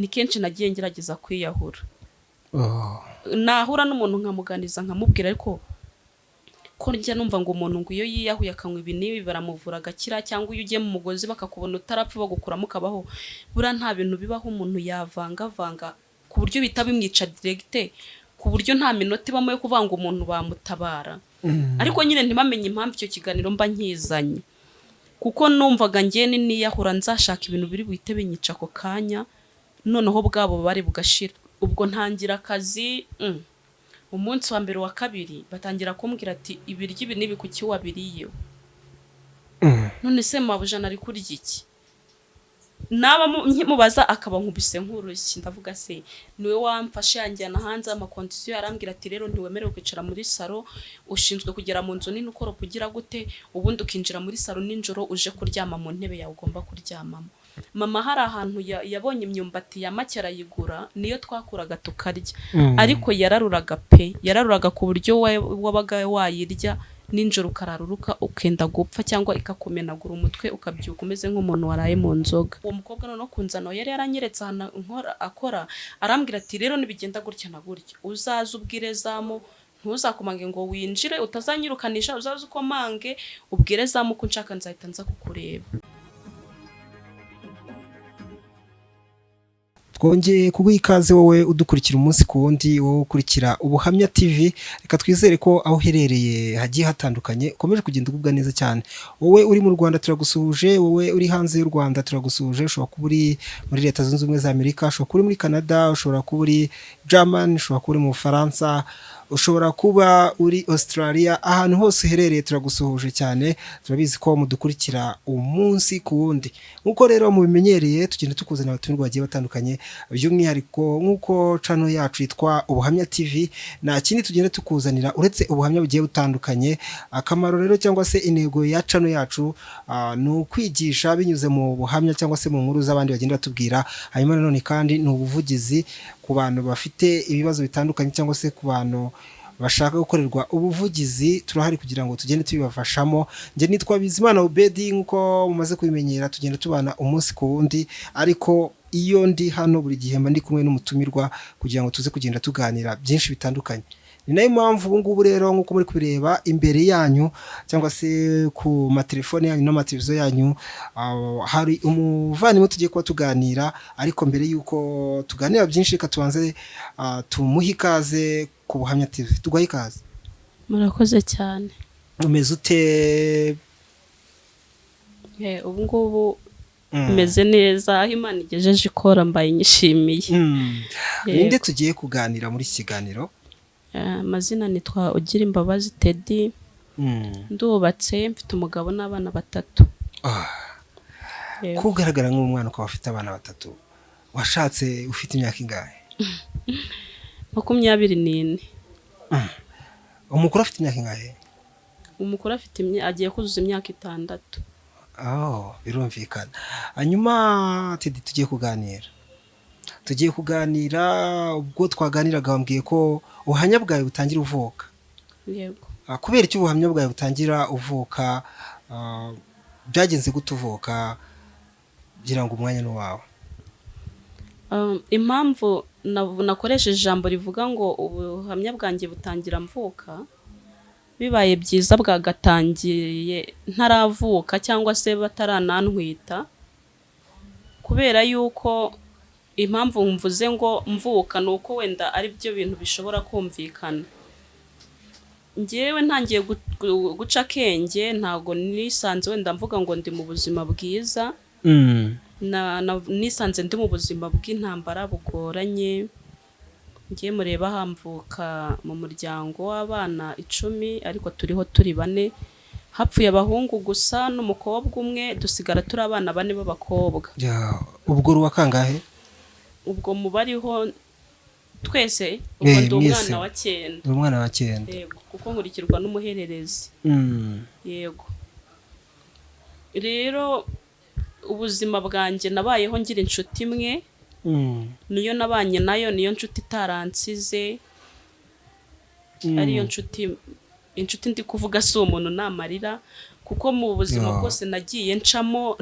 Ni kenshi nagiye ngerageza kwiyahura. Nahura n'umuntu nkamuganiza, nkamubwira, ariko ko njya numva ngo umuntu ngo iyo yiyahuye akanywa ibi n'ibi baramuvura agakira, cyangwa iyo ugiye mu mugozi bakakubona utarapfa bagukuramo ukabaho, buriya nta bintu bibaho umuntu yavangavanga ku buryo bihita bimwica direct, ku buryo nta minota ibamo yo kuvuga ngo umuntu bamutabara. Ariko nyine ntibamenye impamvu icyo kiganiro mba nkizanye, kuko numvaga njye niyahura nzashaka ibintu biri buhite binyica ako kanya, noneho bwabo bari bugashira. Ubwo ntangira akazi, umunsi wa mbere, wa kabiri, batangira kumbwira ati: "Ibiryo ibi n'ibi kuki wabiriyeho?" "None se mabuja nari kurya iki?" Naba nkimubaza akaba nkubise nk'urushyi. Ndavuga: "Se niwe wamfashe yanjyana hanze ama conditions?" Arambwira ati: "Rero ntiwemerewe kwicara muri salon, ushinzwe kugera mu nzu nini ukoropa, ugira gute, ubundi ukinjira muri salon nijoro uje kuryama mu ntebe yawe ugomba kuryamamo." Mama hari ahantu yabonye imyumbati ya make arayigura, niyo twakuraga tukarya, ariko yararuraga pe, yararuraga ku buryo wabaga wayirya nijoro ukararuruka ukenda gupfa, cyangwa ikakumenagura umutwe ukabyuka umeze nk'umuntu waraye mu nzoga. Uwo mukobwa noneho kunzana yari yaranyeretse ahantu nkora akora, arambwira ati: "Rero nibigenda gutya na gutya uzaze ubwire zamu, ntuzakomange ngo winjire utazanyirukanisha, uzaze ukomange ubwire zamu ko nshaka, nzahita nza kukureba." Twongeye kuguha ikaze wowe udukurikira umunsi ku wundi, wowe ukurikira Ubuhamya TV. Reka twizere ko aho uherereye hagiye hatandukanye ukomeje kugenda ugubwa neza cyane. Wowe uri mu Rwanda turagusuhuje, wowe uri hanze y'u Rwanda turagusuhuje. Ushobora kuba uri muri Leta Zunze Ubumwe za Amerika, ushobora kuba uri muri Canada, ushobora kuba uri German, ushobora kuba uri mu Bufaransa, ushobora kuba uri Australia. Ahantu hose uherereye turagusuhuje cyane. Turabizi ko mudukurikira umunsi ku wundi. Nk'uko rero mubimenyereye, tugenda tukuzanira abatumirwa bagiye batandukanye, by'umwihariko nk'uko channel yacu yitwa Ubuhamya TV, nta kindi tugenda tukuzanira uretse ubuhamya bugiye butandukanye. Akamaro rero cyangwa se intego ya channel yacu ni ukwigisha binyuze mu buhamya cyangwa se mu nkuru z'abandi bagenda batubwira. Hanyuma nanone kandi ni ubuvugizi ku bantu bafite ibibazo bitandukanye cyangwa se ku bantu bashaka gukorerwa ubuvugizi, turahari kugira ngo tugende tubibafashamo. Njye nitwa Bizimana Ubedi, nk'uko mumaze kubimenyera tugenda tubana umunsi ku wundi, ariko iyo ndi hano buri gihe mba ndi kumwe n'umutumirwa kugira ngo tuze kugenda tuganira byinshi bitandukanye. Ni nayo mpamvu ubu ngubu rero nk'uko muri kubireba imbere yanyu cyangwa se ku matelefone yanyu n'amateleviziyo yanyu, hari umuvandimwe tugiye kuba tuganira. Ariko mbere y'uko tuganira byinshi, reka tubanze tumuhe ikaze ku Buhamya TV. Tuguhe ikaze. Murakoze cyane. Umeze ute? Ubu ngubu meze neza, aho Imana igejeje ikora mbaye nyishimiye. Yego. Ninde tugiye kuganira muri iki kiganiro? Amazina nitwa Ugira Imbabazi Teddy. Ndubatse, mfite umugabo n'abana batatu. Yego. Ko ugaragara nk'umwana ukaba ufite abana batatu, washatse ufite imyaka ingahe? 24. Umukuru afite imyaka ingahe? Umukuru afite agiye kuzuza imyaka 6. Oh, birumvikana. Hanyuma Teddy, tugiye kuganira. Ubwo twaganiraga wambwiye ko ubuhamya bwawe butangira uvuka. Yego. Kubera icyo ubuhamya bwawe butangira uvuka, byagenze gute uvuka, kugira ngo umwanya ni uwawe? Impamvu nakoresheje ijambo rivuga ngo ubuhamya bwanjye butangira mvuka, bibaye byiza bwagatangiye ntaravuka cyangwa se bataranantwita, kubera yuko impamvu mvuze ngo mvuka ni uko wenda ari byo bintu bishobora kumvikana. Njyewe ntangiye guca akenge, ntabwo nisanze wenda mvuga ngo ndi mu buzima bwiza. Nisanze ndi mu buzima bw'intambara bugoranye. Ngiye mureba hamvuka mu muryango w'abana 10, ariko turiho turi bane. Hapfuye abahungu gusa n'umukobwa umwe, dusigara turi abana bane b'abakobwa. Ya, ubwo uri uwa kangahe? Ubwo mubariho twese, ubwo ndi Mwese. umwana wa cyenda. Uri umwana wa cyenda? Yego, kuko nkurikirwa n'umuhererezi. Yego. Rero ubuzima bwanjye nabayeho ngira inshuti imwe, niyo nabanye nayo, niyo nshuti itaransize, ariyo nshuti. Inshuti ndi kuvuga si umuntu, ni amarira, Kuko mu buzima Yeah. bwose nagiye ncamo,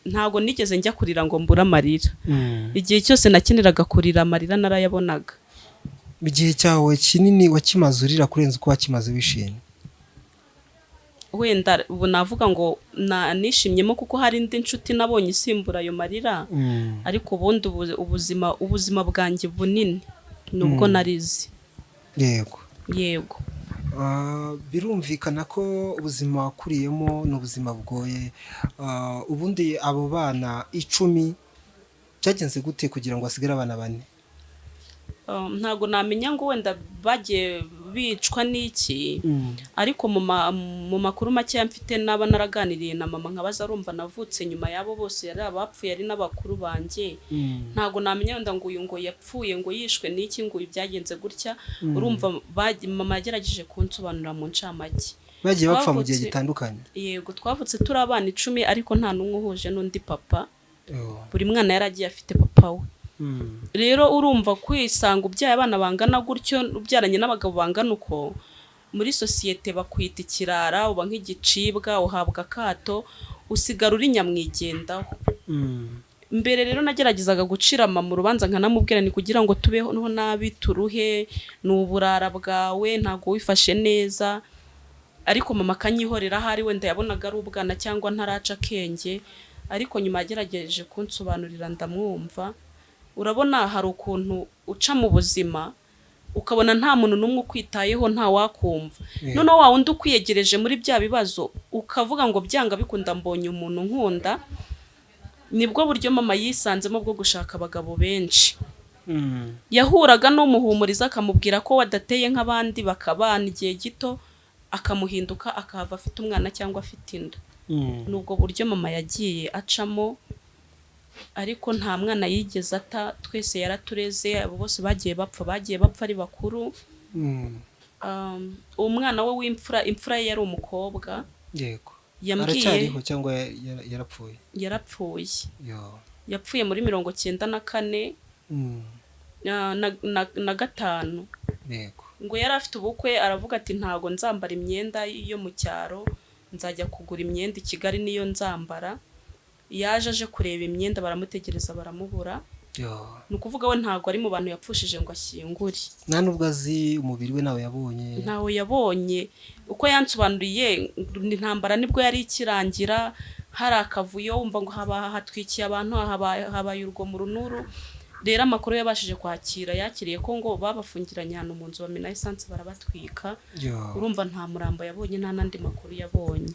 ntago nigeze njya kurira ngo mbure amarira. Igihe cyose nakeneraga kurira, amarira narayabonaga. Igihe cyawe kinini wakimaze urira kurenza uko wakimaze wishimye? Wenda ubu navuga ngo nishimyemo kuko hari indi nshuti nabonye isimbura ayo marira, ariko ubundi ubuzima bwanjye bunini ni ubwo narize. Yego. Yego. Birumvikana ko ubuzima wakuriyemo ni ubuzima bugoye. Ubundi abo bana 10 byagenze gute kugira ngo hasigare abana 4? Ntabwo namenya ngo wenda bagiye bicwa n'iki, ariko mu makuru makeya mfite, naba naraganiriye na mama nkabaza, arumva navutse nyuma y'abo bose, yari abapfuye ari n'abakuru banjye. Ntabwo namenya wenda ngo uyu ngo yapfuye ngo yishwe n'iki, ngo uyu byagenze gutya. Urumva mama yagerageje kunsobanurira mu ncamake. Bagiye bapfa mu gihe Twavutse- gitandukanye. Yego, twavutse turi abana 10, ariko nta n'umwe uhuje n'undi papa. Buri mwana yari agiye afite papa we. Rero urumva kwisanga ubyaye abana bangana gutyo, ubyaranye n'abagabo bangana uko, muri sosiyete bakwita ikirara, uba nk'igicibwa, uhabwa akato, usigara uri nyamwigendaho. Mbere rero nageragezaga gucira mama urubanza, nkanamubwira ni kugira ngo tubeho nabi turuhe, ni uburara bwawe, ntabwo wifashe neza. Ariko mama akanyihorera, ahari wenda yabonaga ari ubwana cyangwa ntaraca akenge. Ariko nyuma yagerageje kunsobanurira ndamwumva. Urabona hari ukuntu uca mu buzima ukabona nta muntu n'umwe ukwitayeho, nta wakumva. Noneho wa wundi ukwiyegereje muri bya bibazo, ukavuga ngo byanga bikunda mbonye umuntu nkunda. Nibwo buryo mama yisanzemo bwo gushaka abagabo benshi. Yahuraga n'umuhumuriza akamubwira ko wadateye nk'abandi, bakabana igihe gito akamuhinduka, akahava afite umwana cyangwa afite inda. Ni ubwo buryo mama yagiye acamo, ariko nta mwana yigeze ata, twese yaratureze. Abo bose bagiye bapfa, bagiye bapfa ari bakuru. Umwana we w'imfura, imfura ye yari umukobwa. Yambwiye Aracyariho cyangwa yarapfuye? Yarapfuye. Yo. Yapfuye muri 94 na 5. Ngo yari afite ubukwe, aravuga ati ntago nzambara imyenda yo mu cyaro, nzajya kugura imyenda i Kigali niyo nzambara. Yaje aje kureba imyenda, baramutegereza baramubura. Yo. Ni ukuvuga we ntago ari mu bantu yapfushije ngo ashyingure. Nta nubwo azi umubiri we, nawe yabonye? Ntawe yabonye. Uko yansobanuriye, intambara nibwo yari ikirangira, hari akavuyo, wumva ngo haba hatwikiye abantu, habaye urugomo runuru. Rero amakuru yabashije kwakira, yakiriye ko ngo babafungiranye ahantu mu nzu, bamena esanse barabatwika. Yo. Urumva nta murambo yabonye, nta n'andi makuru yabonye.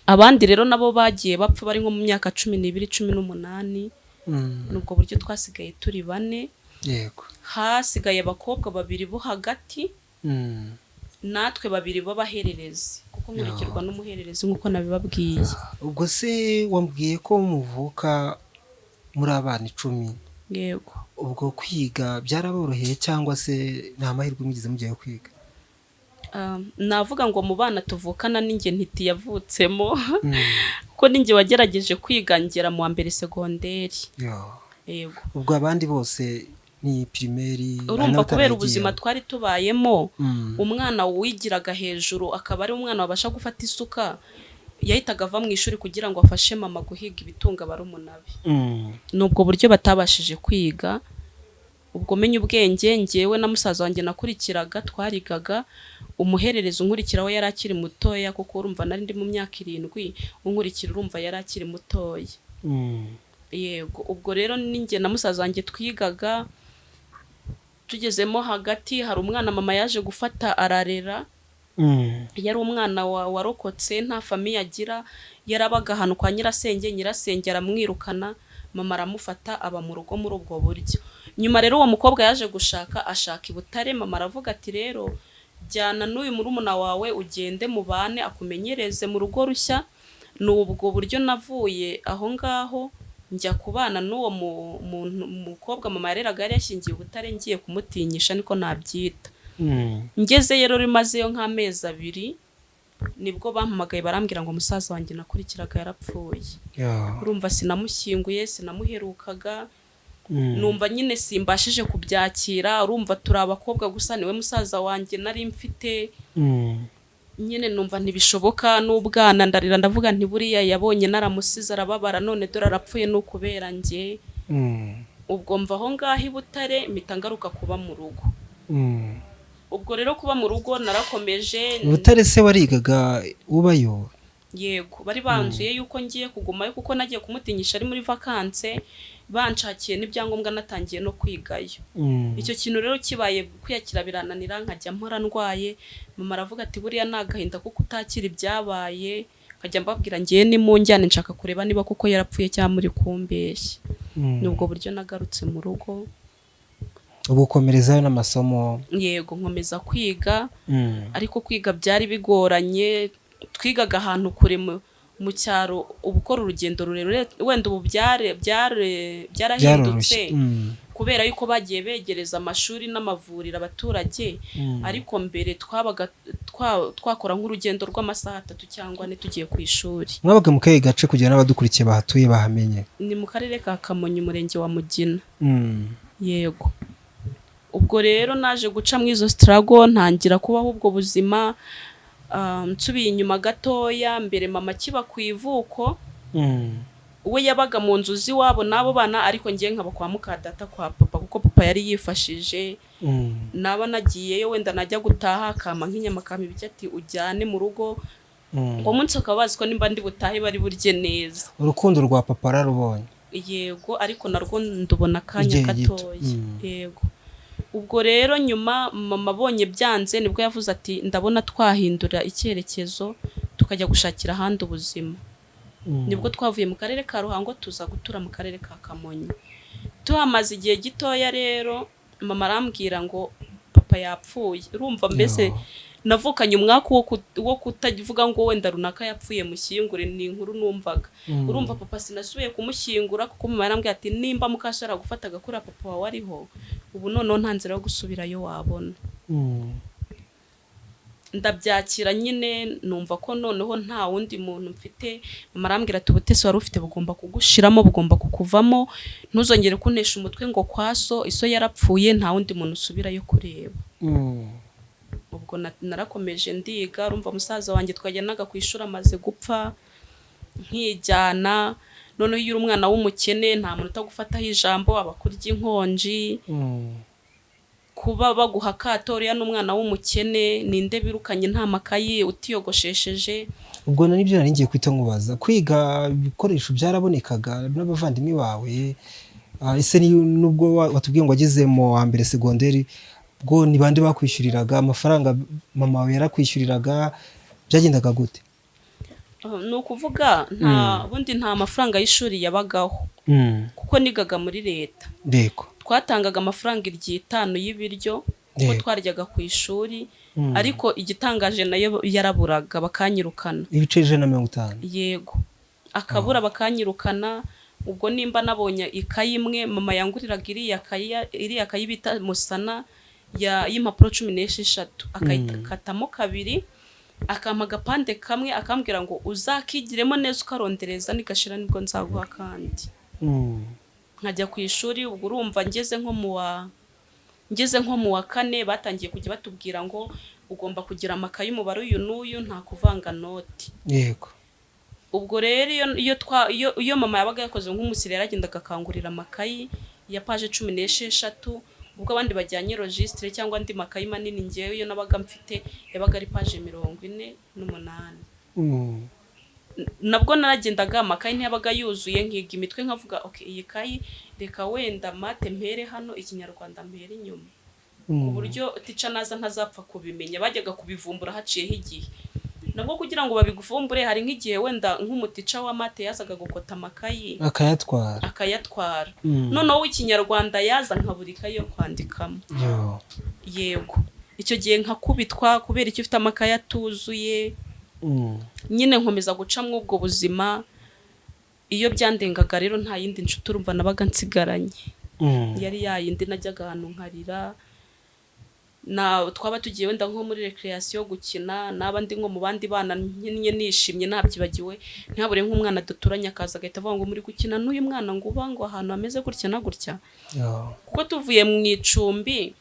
Abandi rero nabo bagiye bapfa bari nko mu myaka 12, 18. Ni ubwo buryo twasigaye turi 4. Hasigaye abakobwa 2 bo hagati, natwe 2 b'abahererezi, kuko nkurikirwa n'umuhererezi nk'uko nabibabwiye. Ubwo se wambwiye ko muvuka muri abana 10? Yego. Ubwo kwiga byaraboroheye cyangwa se nta mahirwe mwigeze mugiye kwiga? Navuga ngo mu bana tuvukana ninjye ntiti yavutsemo, kuko ninjye wagerageje kwiga ngera mu wa mbere segonderi. Yo. Yego. Ubwo abandi bose ni primaire? Urumva kubera ubuzima twari tubayemo, umwana wigiraga hejuru akaba ari umwana wabasha gufata isuka, yahitaga ava mu ishuri kugira ngo afashe mama guhiga ibitunga barumuna be. Ni ubwo buryo batabashije kwiga. Ubwo menya ubwenge, njyewe na musaza wanjye nakurikiraga twarigaga. Umuhererezi unkurikira we yari akiri mutoya, kuko urumva nari ndi mu myaka 7, unkurikira urumva yari akiri mutoya. Yego. Ubwo rero ninjye na musaza wanjye twigaga. Tugezemo hagati hari umwana mama yaje gufata ararera. Yari umwana warokotse, nta famiye agira, yarabaga ahantu kwa nyirasenge, nyirasenge aramwirukana, mama aramufata aba mu rugo muri ubwo buryo. Nyuma rero uwo mukobwa yaje gushaka, ashaka i Butare. Mama aravuga ati rero jyana n'uyu murumuna wawe ugende mubane, akumenyereze mu rugo rushya. Ni ubwo buryo navuye aho ngaho njya kubana n'uwo mukobwa mama yareraga, yari yashyingiye i Butare, ngiye kumutinyisha niko nabyita. Ngezeyo rero mazeyo nk'amezi 2, nibwo bampamagaye barambwira ngo musaza wanjye nakurikiraga yarapfuye. Urumva sinamushyinguye, sinamuherukaga. Numva nyine simbashije kubyakira. Urumva turi abakobwa gusa, niwe musaza wanjye nari mfite. Nyine numva ntibishoboka n'ubwana, ndarira, ndavuga nti buriya yabonye naramusize arababara, none dore arapfuye ni ukubera njye. Ubwo mva aho ngaho i Butare, mpita ngaruka kuba mu rugo. Ubwo rero kuba mu rugo narakomeje. Butare se warigaga ubayo? Yego, bari banzuye yuko ngiye kugumayo, kuko nagiye kumutinyisha ari muri vacances, banshakiye n'ibyangombwa, natangiye no kwigayo. Icyo kintu rero kibaye, kwiyakira birananira, nkajya mpora ndwaye. Mama aravuga ati buriya ni agahinda kuko utakira ibyabaye. Nkajya mbabwira ngiye nimunjyane, nshaka kureba niba koko yarapfuye cyangwa muri kumbeshya. Ni ubwo buryo nagarutse mu rugo. Ubu ukomerezayo n'amasomo? Yego, nkomeza kwiga. Ariko kwiga byari bigoranye, twigaga ahantu kure mu cyaro, uba ukora urugendo rurerure. Wenda ubu byarahindutse Byaroroshye. Kubera yuko bagiye begereza amashuri n'amavuriro abaturage. Ariko mbere twabaga twakora nk'urugendo rw'amasaha 3 cyangwa 4 tugiye ku ishuri. Mwabaga mu kahe gace, kugira n'abadukurikiye bahatuye bahamenye? Ni mu karere ka Kamonyi, umurenge wa Mugina. Yego, ubwo rero naje guca muri izo struggle, ntangira kubaho ubwo buzima. Nsubiye inyuma gatoya, mbere mama akiba ku ivuko, we yabaga mu nzu z'iwabo n'abo bana, ariko ngiye nkaba kwa mukadata kwa papa, kuko papa yari yifashije. Naba nagiyeyo, wenda najya gutaha akampa nk'inyama, akampa ibiryo, ati ujyane mu rugo. Uwo munsi bakaba bazi ko nimba ndi butahe bari burye neza. Urukundo rwa papa ararubonye. Yego, ariko narwo ndubona akanya Igihe gito. gatoya. Yego, ubwo rero nyuma mama abonye byanze, nibwo yavuze ati ndabona twahindura icyerekezo, tukajya gushakira ahandi ubuzima. Nibwo twavuye mu karere ka Ruhango, tuza gutura mu karere ka Kamonyi. Tuhamaze igihe gitoya rero, mama arambwira ngo papa yapfuye. Urumva mbese navukanye umwaka wo kutavuga ngo wenda runaka yapfuye mushyingure, ni inkuru numvaga. Urumva papa sinasubiye kumushyingura, kuko mama yarambwiye ati nimba mukashara gufata agakura papa wawe ariho ubu, noneho nta nzira yo gusubirayo wabona. Ndabyakira nyine, numva ko noneho nta wundi muntu mfite. Mama arambwira ati ubutesi wari ufite bugomba kugushiramo, bugomba kukuvamo, ntuzongere kunesha umutwe ngo kwa so, iso yarapfuye, nta wundi muntu usubirayo kureba. Ubwo narakomeje ndiga. Urumva musaza wanjye twajyanaga ku ishuri amaze gupfa, nkijyana. Noneho iyo uri umwana w'umukene, nta muntu utagufataho ijambo, abakurya inkonji, kuba baguha akato, uriya n'umwana w'umukene, ninde birukanye nta makayi, utiyogoshesheje. Ubwo nibyo nari ngiye kwita nkubaza, kwiga ibikoresho byarabonekaga n'abavandimwe bawe? Ese nubwo watubwiye ngo wageze mu wa mbere segonderi, ubwo ni bande bakwishyuriraga amafaranga? Mama wawe yarakwishyuriraga? Byagendaga gute? Ni ukuvuga nta bundi, nta mafaranga y'ishuri yabagaho, kuko nigaga muri leta. Twatangaga amafaranga iry'itanu y'ibiryo, kuko twaryaga ku ishuri. Ariko igitangaje, nayo yaraburaga bakanyirukana. Ibice 150? Yego, akabura bakanyirukana. Ubwo nimba nabonye ikayi imwe, mama yanguriraga iriya kayi bita musana y'impapuro 16, akayikatamo kabiri, akampa agapande kamwe, akambwira ngo uzakigiremo neza ukarondereza, nigashira nibwo nzaguha akandi. Nkajya ku ishuri. Ubwo urumva ngeze nko mu wa kane, batangiye kujya batubwira ngo ugomba kugira amakayi umubare uyu n'uyu, nta kuvanga noti. Ubwo rero iyo mama yabaga yakoze nk'umusiri, yaragendaga akangurira amakayi ya paje 16. Ubwo abandi bajyanye registre cyangwa andi makayi manini, ngewe iyo nabaga mfite yabaga ari paje 48. Nabwo naragendaga, amakayi ntiyabaga yuzuye, nkiga imitwe, nkavuga ok, iyi kayi reka wenda maths mpere hano, Ikinyarwanda mpere inyuma, ku buryo tica naza ntazapfa kubimenya. Bajyaga kubivumbura haciyeho igihe. Nabwo kugira ngo babiguvumbure, hari nk'igihe wenda nk'umutica wa maths yazaga gukota amakayi akayatwara. Akayatwara. Noneho w'Ikinyarwanda yaza nkabura ikayi yo kwandikamo. Yo. Yego, icyo gihe nkakubitwa kubera icyo ufite amakayi atuzuye. Nyine nkomeza gucamo ubwo buzima. Iyo byandengaga rero, nta yindi nshuti urumva nabaga nsigaranye, yari yayindi najyaga ahantu nkarira. Na twaba tugiye wenda nko muri recreation gukina, naba ndi nko mu bandi bana nkinnye nishimye nabyibagiwe, ntihabure nk'umwana duturanye akaza agahita avuga ngo muri gukina n'uyu mwana, ngo uba ngo ahantu hameze gutya na gutya. Yo. Kuko tuvuye mu icumbi,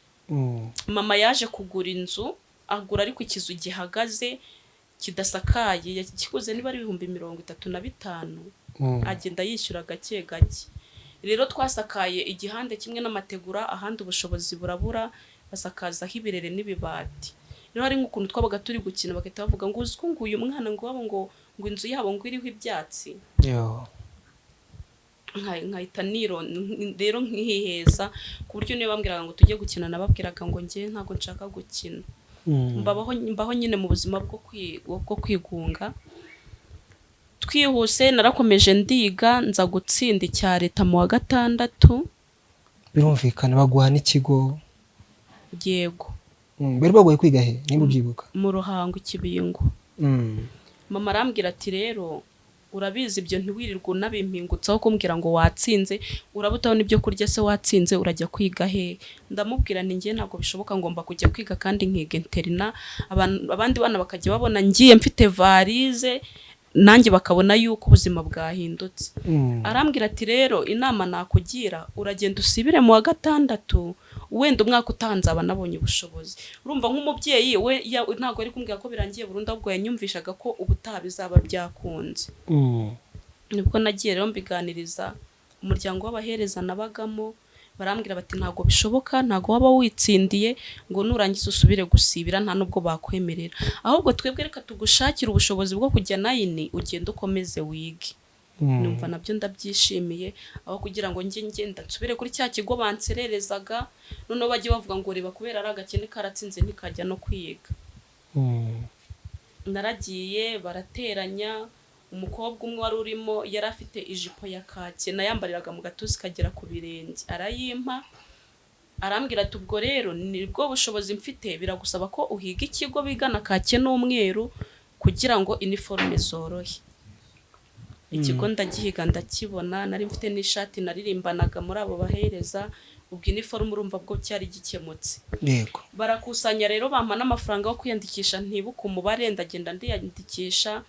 mama yaje kugura inzu, agura ariko ikizu gihagaze. Kidasakaye, yakiguze niba ari 35,000. Agenda yishyura gake gake. Rero twasakaye igihande kimwe n'amategura, ahandi ubushobozi burabura, basakazaho ibirere n'ibibati. Rero hari nk'ukuntu twabaga turi gukina, bagahita bavuga ngo uzi ko ngo uyu mwana ngo iwabo ngo inzu yabo ngo iriho ibyatsi. Yo. Nkahita niro rero nkiheza, ku buryo niyo bambwiraga ngo tujye gukina, nababwiraga ngo njye ntabwo nshaka gukina. Mbaho nyine mu buzima bwo kwigunga. Twihuse, narakomeje ndiga, nza gutsinda icya leta mu wa gatandatu. Birumvikana baguha n'ikigo. Yego. Bari baguye kwiga he, nimba ubyibuka? Mu Ruhango, Ikibingo. Mama arambwira ati: "Rero urabizi, ibyo ntiwirirwe unabimpingutsaho kumbwira ngo watsinze, uraba utabona ibyo kurya se, watsinze urajya kwiga he?" Ndamubwira nti: "Njye ntabwo bishoboka, ngomba kujya kwiga kandi nkiga internat, abandi bana bakajya babona ngiye mfite varize, nanjye bakabona yuko ubuzima bwahindutse." Arambwira ati: "Rero inama nakugira, uragenda usibire mu wa gatandatu, wenda umwaka utaha nzaba nabonye ubushobozi." Urumva nk'umubyeyi we ntabwo ari kumbwira ko birangiye burundu, ahubwo yanyumvishaga ko ubutaha bizaba byakunze. Nibwo nagiye rero mbiganiriza umuryango w'abahereza nabagamo, barambwira bati: "Ntabwo bishoboka, ntabwo waba witsindiye ngo nurangiza usubire gusibira, nta nubwo bakwemerera. Ahubwo twebwe reka tugushakire ubushobozi bwo kujya nine, ugende ukomeze wige." Numva nabyo ndabyishimiye, aho kugira ngo njye ngenda nsubire kuri cya kigo bansererezaga, noneho bajye bavuga ngo reba, kubera ari agakene karatsinze ntikajya no kwiga. Naragiye, barateranya. Umukobwa umwe wari urimo yari afite ijipo ya kake nayambariraga mu gatuza ikagera ku birenge, arayimpa, arambwira ati: "Ubwo rero nibwo bushobozi mfite, biragusaba ko uhiga ikigo bigana kake n'umweru kugira ngo iniforume zorohe." Ikigo ndagihiga ndakibona, nari mfite n'ishati naririmbanaga muri abo bahereza. Ubwo iniforume urumva bwo cyari gikemutse. Barakusanya rero, bampa n'amafaranga yo kwiyandikisha, ntibuka umubare, ndagenda ndiyandikisha.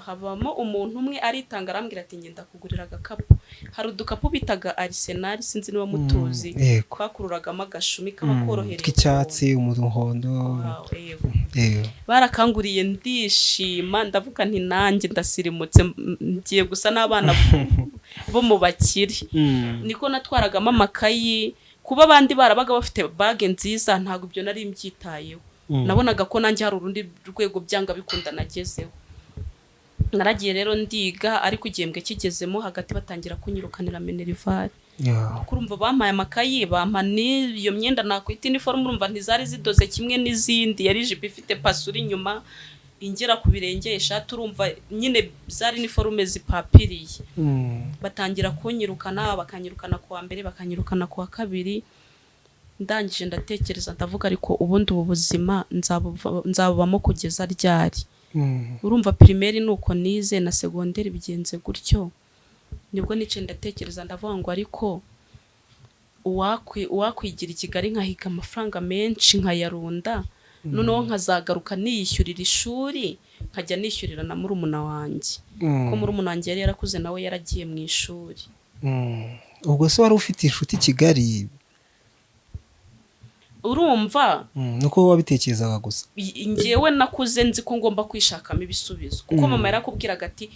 Habamo umuntu umwe aritanga, arambwira ati: "Ngenda kugurira agakapu." Hari udukapu bitaga Arsenal, sinzi niba mutuzi. Yego. Bakururagamo agashumi kaba korohereye. Tw'icyatsi, umuhondo. Wow, yego. Yego. Barakanguriye ndishima, ndavuga nti: "Nanjye ndasirimutse, ngiye gusa n'abana bo mu bakire." Niko natwaragamo amakayi. Kuba abandi barabaga bafite bag nziza, ntabwo ibyo nari mbyitayeho. Nabonaga ko nanjye hari urundi rwego byanga bikunda nagezeho. Naragiye rero ndiga, ariko igihembwe kigezemo hagati batangira kunyirukanira minerval. Kurumva bampaye amakayi, bampa n'iyo myenda nakwita iniforume, urumva ntizari zidoze kimwe n'izindi, yari ijipo ifite pasura inyuma ingera ku birenge, ishati, urumva nyine zari iniforume zipapiriye. Batangira kunyirukana, bakanyirukana ku wa mbere, bakanyirukana ku wa kabiri. Ndangije ndatekereza, ndavuga: "Ariko ubundi ubu buzima nzabubamo kugeza ryari?" Urumva primaire ni uko nize, na segonderi bigenze gutyo. Nibwo nicaye ndatekereza, ndavuga ngo: "Ariko uwakwigira i Kigali nkahiga amafaranga menshi nkayarunda, noneho nkazagaruka niyishyurira ishuri, nkajya nishyurira na murumuna wanjye," ko murumuna wanjye yari yarakuze, nawe yaragiye mu ishuri. Ubwo se wari ufite inshuti i Kigali? Urumva, Nuko wabitekerezaga gusa? Njyewe nakuze nzi ko ngomba kwishakamo ibisubizo, kuko mama yarakubwiraga ati: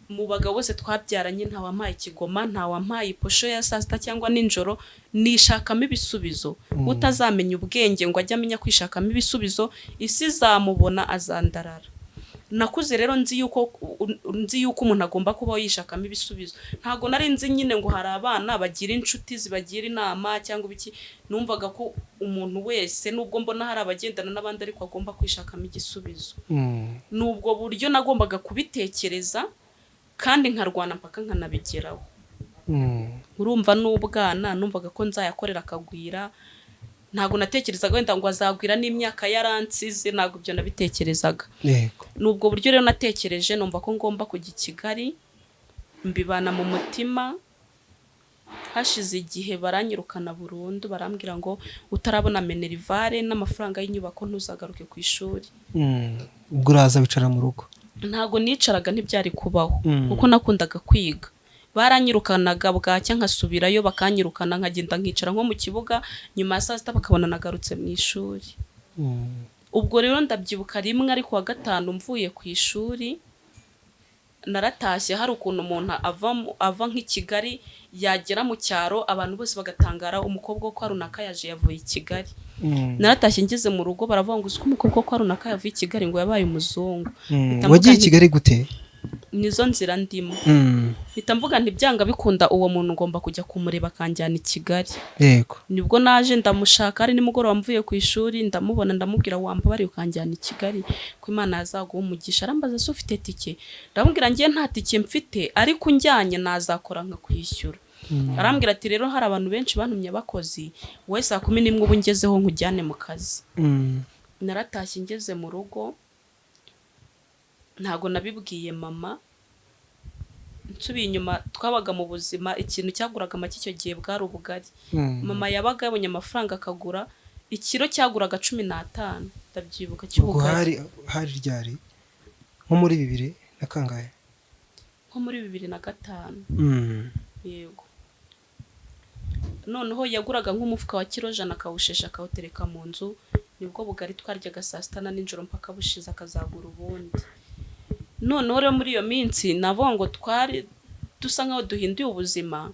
"Mu bagabo bose twabyaranye nta wampaye ikigoma, nta wampaye iposho ya saa sita cyangwa nijoro, nishakamo ibisubizo. Utazamenya ubwenge ngo ajye amenya kwishakamo ibisubizo, isi izamubona azandarara." Nakuze rero nzi yuko umuntu agomba kubaho yishakamo ibisubizo. Ntabwo nari nzi nyine ngo hari abana bagira inshuti zibagira inama cyangwa ibiki. Numvaga ko umuntu wese, nubwo mbona hari abagendana n'abandi, ariko agomba kwishakamo igisubizo. Ni ubwo buryo nagombaga kubitekereza kandi nkarwana mpaka nkanabigeraho. Urumva n'ubwana numvaga ko nzayakorera akagwira. Ntabwo natekerezaga wenda ngo azagwira n'imyaka yaransize, ntabwo ibyo nabitekerezaga. Ni ubwo buryo rero natekereje, numva ko ngomba kujya i Kigali, mbibana mu mutima. Hashize igihe baranyirukana burundu, barambwira ngo: "Utarabona minerval n'amafaranga y'inyubako ntuzagaruke ku ishuri." Ubwo uraza wicara mu rugo? Ntabwo nicaraga, ntibyari kubaho, kuko nakundaga kwiga. Baranyirukanaga, bwacya nkasubirayo, bakanyirukana, nkagenda nkicara nko mu kibuga, nyuma ya saa sita bakabona nagarutse mu ishuri. Ubwo rero ndabyibuka rimwe ari kuwa gatanu mvuye ku ishuri, naratashye. Hari ukuntu umuntu ava nk'i Kigali yagera mu cyaro abantu bose bagatangara, umukobwa wo kwa runaka yaje, yavuye i Kigali. Naratashye ngeze mu rugo baravuga ngo uzi ko umukobwa wo kwa runaka yavuye i Kigali, ngo yabaye umuzungu. Mpita mvuga Wagiye i nti, Kigali gute? Nizo nzira ndimo. Mpita mvuga nti byanga bikunda uwo muntu ngomba kujya kumureba akanjyana i Kigali. Nibwo naje ndamushaka, ari nimugoroba mvuye ku ishuri, ndamubona, ndamubwira wambabariye ukanjyana i Kigali ko Imana yazaguha umugisha. Arambaza se ufite tike? Ndamubwira ngiye nta tike mfite, ariko unjyanye nazakora nkakwishyura. Arambwira ati rero hari abantu benshi bantumye abakozi, wowe saa 11 ubu ngezeho nkujyane mu kazi. Naratashye ngeze mu rugo ntago nabibwiye mama. Nsubiye inyuma, twabaga mu buzima ikintu cyaguraga make icyo gihe bwari ubugari. Mama yabaga yabonye amafaranga akagura ikiro cyaguraga 15, ndabyibuka, Ubwo cy'ubugari. hari ryari, nko muri bibiri na kangahe? Nko muri 2005. Yego. Noneho yaguraga nk'umufuka wa kiro 100, akawushesha, akawutereka mu nzu. Nibwo bugari twaryaga saa sita na nijoro mpaka bushize, akazagura ubundi. Noneho rero muri iyo minsi navuga ngo twari dusa nkaho duhinduye ubuzima.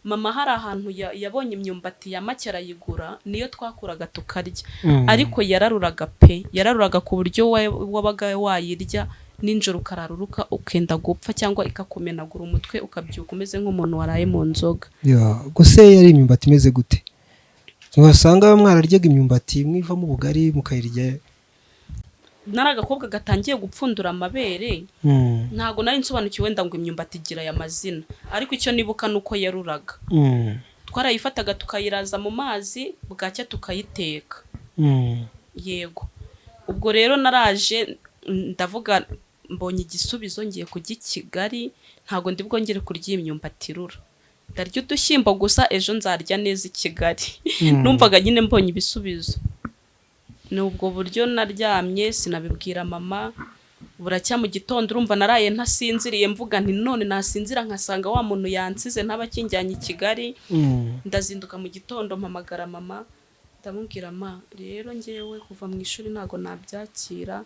Mama hari ahantu yabonye imyumbati ya make arayigura, niyo twakuraga tukarya. Ariko yararuraga pe, yararuraga ku buryo wabaga wayirya nijoro ukararuruka ukenda gupfa, cyangwa ikakumenagura umutwe ukabyuka umeze nk'umuntu waraye mu nzoga. Ya, gusa yari imyumbati imeze gute? Ntiwasanga mwararyaga imyumbati mwivamo ubugari mukayirya? Nari agakobwa gatangiye gupfundura amabere. Ntabwo nari nsobanukiwe wenda ngo imyumbati igira aya mazina, ariko icyo nibuka ni uko yaruraga. Twarayifataga tukayiraza mu mazi, bwacya tukayiteka. Yego. Ubwo rero naraje ndavuga mbonye igisubizo, ngiye kujya i Kigali, ntabwo ndi bwongere kurya iyi myumbati irura, ndarya udushyimbo gusa, ejo nzarya neza i Kigali. Numvaga nyine mbonye ibisubizo. Ni ubwo buryo naryamye sinabibwira mama. Buracya mu gitondo, urumva naraye ntasinziriye, mvuga nti none nasinzira nkasanga wa muntu yansize ntaba akinjyanye i Kigali. Ndazinduka mu gitondo mpamagara mama, ndamubwira ma rero ngewe kuva mu ishuri ntabwo nabyakira,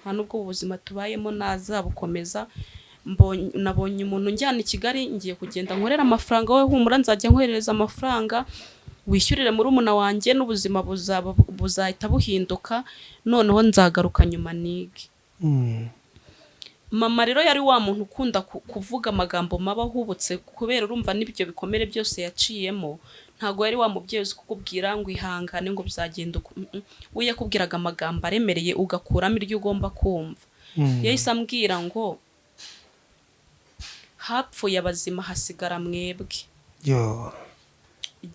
nta nubwo ubuzima tubayemo nazabukomeza. Nabonye umuntu njyana i Kigali, ngiye kugenda nkorera amafaranga, wowe humura nzajya nkoherereza amafaranga wishyurire murumuna wanjye, n'ubuzima buzaba buzahita buhinduka, noneho nzagaruka nyuma nige. Mama rero yari wa muntu ukunda kuvuga amagambo mabi ahubutse, kubera urumva n'ibyo bikomere byose yaciyemo. Ntabwo yari wa mubyeyi uzi kukubwira ngo ihangane, ngo bizagenda uku. We yakubwiraga amagambo aremereye ugakuramo iryo ugomba kumva. Yahise ambwira ngo hapfuye abazima hasigara mwebwe. Yo.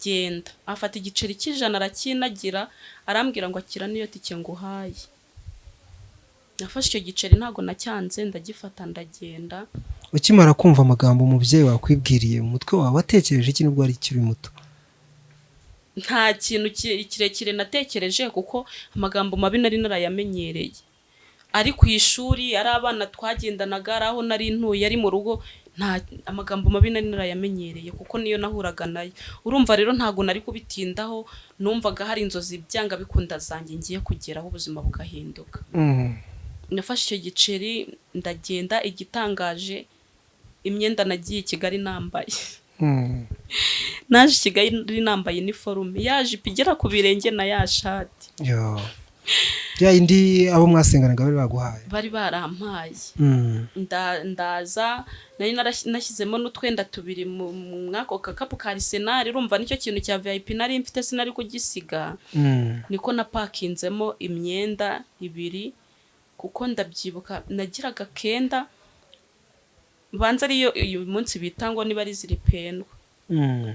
Genda. Afata igiceri cy'100 arakinagira, arambwira ngo akira niyo tike nguhaye. Nafashe icyo giceri, ntabwo nacyanze, ndagifata ndagenda. Ukimara kumva amagambo umubyeyi wakwibwiriye, mu mutwe wawe watekereje iki nubwo wari ukiri muto? Nta kintu kirekire natekereje, kuko amagambo mabi nari narayamenyereye, ari ku ishuri, ari abana twagendanaga, ari aho nari ntuye, ari mu rugo, nta amagambo mabi nari narayamenyereye kuko niyo nahuraga nayo. Urumva rero ntabwo nari kubitindaho, numvaga hari inzozi byanga bikunda zanjye ngiye kugeraho, ubuzima bugahinduka. Nafashe icyo giceri ndagenda. Igitangaje, imyenda nagiye i Kigali nambaye, naje i Kigali nambaye iniforume, ya jipo igera ku birenge na ya shati. Yo. Ya indi abo mwasenganaga bari baguhaye? Bari barampaye. Ndaza nari nashyizemo n'utwenda tubiri mw'ako gakapu ka Arsenal. Urumva nicyo kintu cya VIP nari mfite, sinari kugisiga. Niko napakinzemo imyenda ibiri, kuko ndabyibuka nagiraga kenda banza ariyo uyu munsi bita ngo niba ari ziripendwa.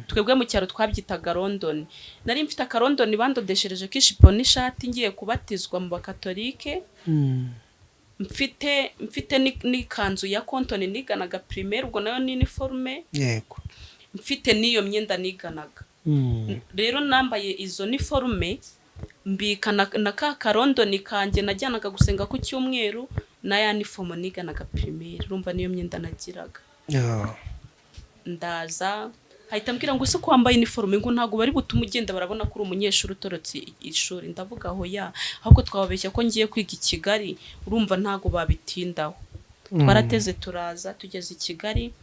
Twebwe mu cyaro twabyitaga rondoni. Nari mfite akarondoni bandodeshereje k'ishipo n'ishati ngiye kubatizwa mu bakatolike. Mfite n'ikanzu ya kontoni niganaga primaire, ubwo nayo ni iniforume. Mfite n'iyo myenda niganaga. Rero nambaye izo niforume, mbika na ka karondoni kanjye najyanaga gusenga ku cyumweru na ya nifomo niganaga primaire. Urumva niyo myenda nagiraga. Yo. Ndaza Ahita ambwira ngo: "Ese ko wambaye iniforume, ngo ntabwo bari butume ugenda, barabona ko uri umunyeshuri utorotse ishuri?" Ndavuga: "Aho ya, ahubwo twababeshya ko ngiye kwiga i Kigali, urumva ntabwo babitindaho." Twarateze turaza, tugeze i Kigali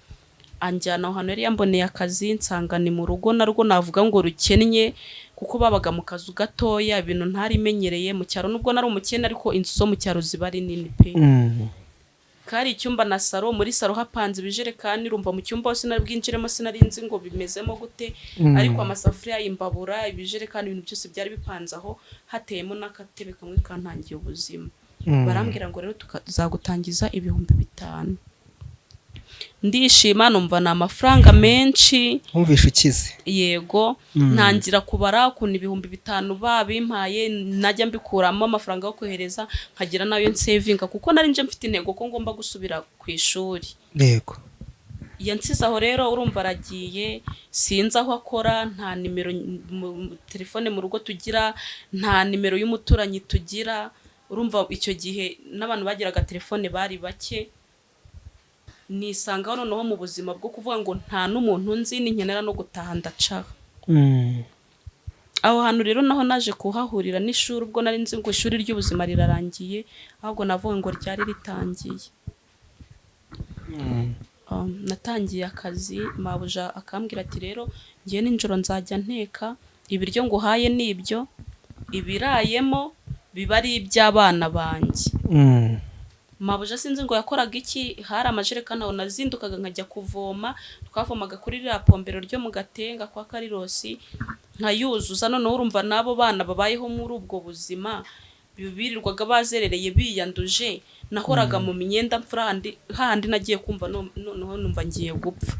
anjyana aho hantu yari yamboneye akazi. Nsanga ni mu rugo narwo navuga ngo rukennye, kuko babaga mu kazu gatoya, ibintu ntarimenyereye mu cyaro. Nubwo nari umukene, ariko inzu zo mu cyaro ziba ari nini pe. Kari icyumba na saro. Muri saro hapanze ibijerekani. Urumva mu cyumba hose sinari bwinjiremo, sinari nzi ngo bimezemo gute, ariko amasafuriya, imbabura, ibijerekani, ibintu byose byari bipanze aho, hateyemo n'akatebe kamwe kantangiye ubuzima. Barambwira ngo: "Rero tuzagutangiza 5000." Ndishima, numva ni amafaranga menshi. Wumvishe ukize? Yego. Ntangira kubara ukuntu 5000 babimpaye najya mbikuramo amafaranga yo kohereza, nkagira nayo nsevinga, kuko nari nje mfite intego ko ngomba gusubira ku ishuri. Yansize aho rero, urumva aragiye, sinzi aho akora, nta nimero telefone mu rugo tugira, nta nimero y'umuturanyi tugira. Urumva icyo gihe n'abantu bagiraga telefone bari bake. Nisangaho noneho mu buzima bwo kuvuga ngo nta n'umuntu nzi, ninkenera no gutaha ndacaha. Aho hantu rero naho naje kuhahurira n'ishuri. Ubwo nari nzi ngo ishuri ry'ubuzima rirarangiye, ahubwo navuga ngo ryari ritangiye. Natangiye akazi, mabuja akambwira ati: "Rero ngiye nijoro nzajya nteka ibiryo nguhaye, nibyo ibirayemo biba ari iby'abana banjye." Mabuja sinzi ngo yakoraga iki. Hari amajerekani aho nazindukaga nkajya kuvoma. Twavomaga kuri ririya pombero ryo mu Gatenga kwa Karirosi, nkayuzuza. Noneho urumva n'abo bana babayeho muri ubwo buzima, birirwaga bazerereye, biyanduje. Nahoraga mu myenda mfura hahandi. Nagiye kumva noneho numva ngiye gupfa,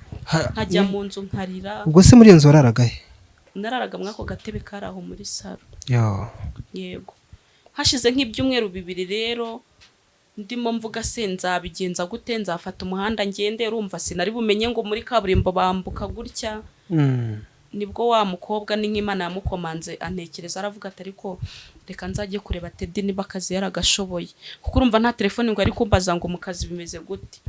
nkajya mu nzu nkarira. Ubwo se muri iyo nzu wararagahe? Nararaga muri ako gatebe kari aho muri saro. Yo. Yego. Hashize nk'ibyumweru 2 rero ndimo mvuga: "Se nzabigenza gute? Nzafata umuhanda ngende?" Urumva sinari bumenye ngo muri kaburimbo bambuka gutya. Nibwo wa mukobwa, ni nk'Imana yamukomanze, antekereza, aravuga ati: "Ariko reka nzajye kureba Teddy niba akazi yaragashoboye," kuko urumva nta telefone ngo yari kumbaza ngo mu kazi bimeze gute.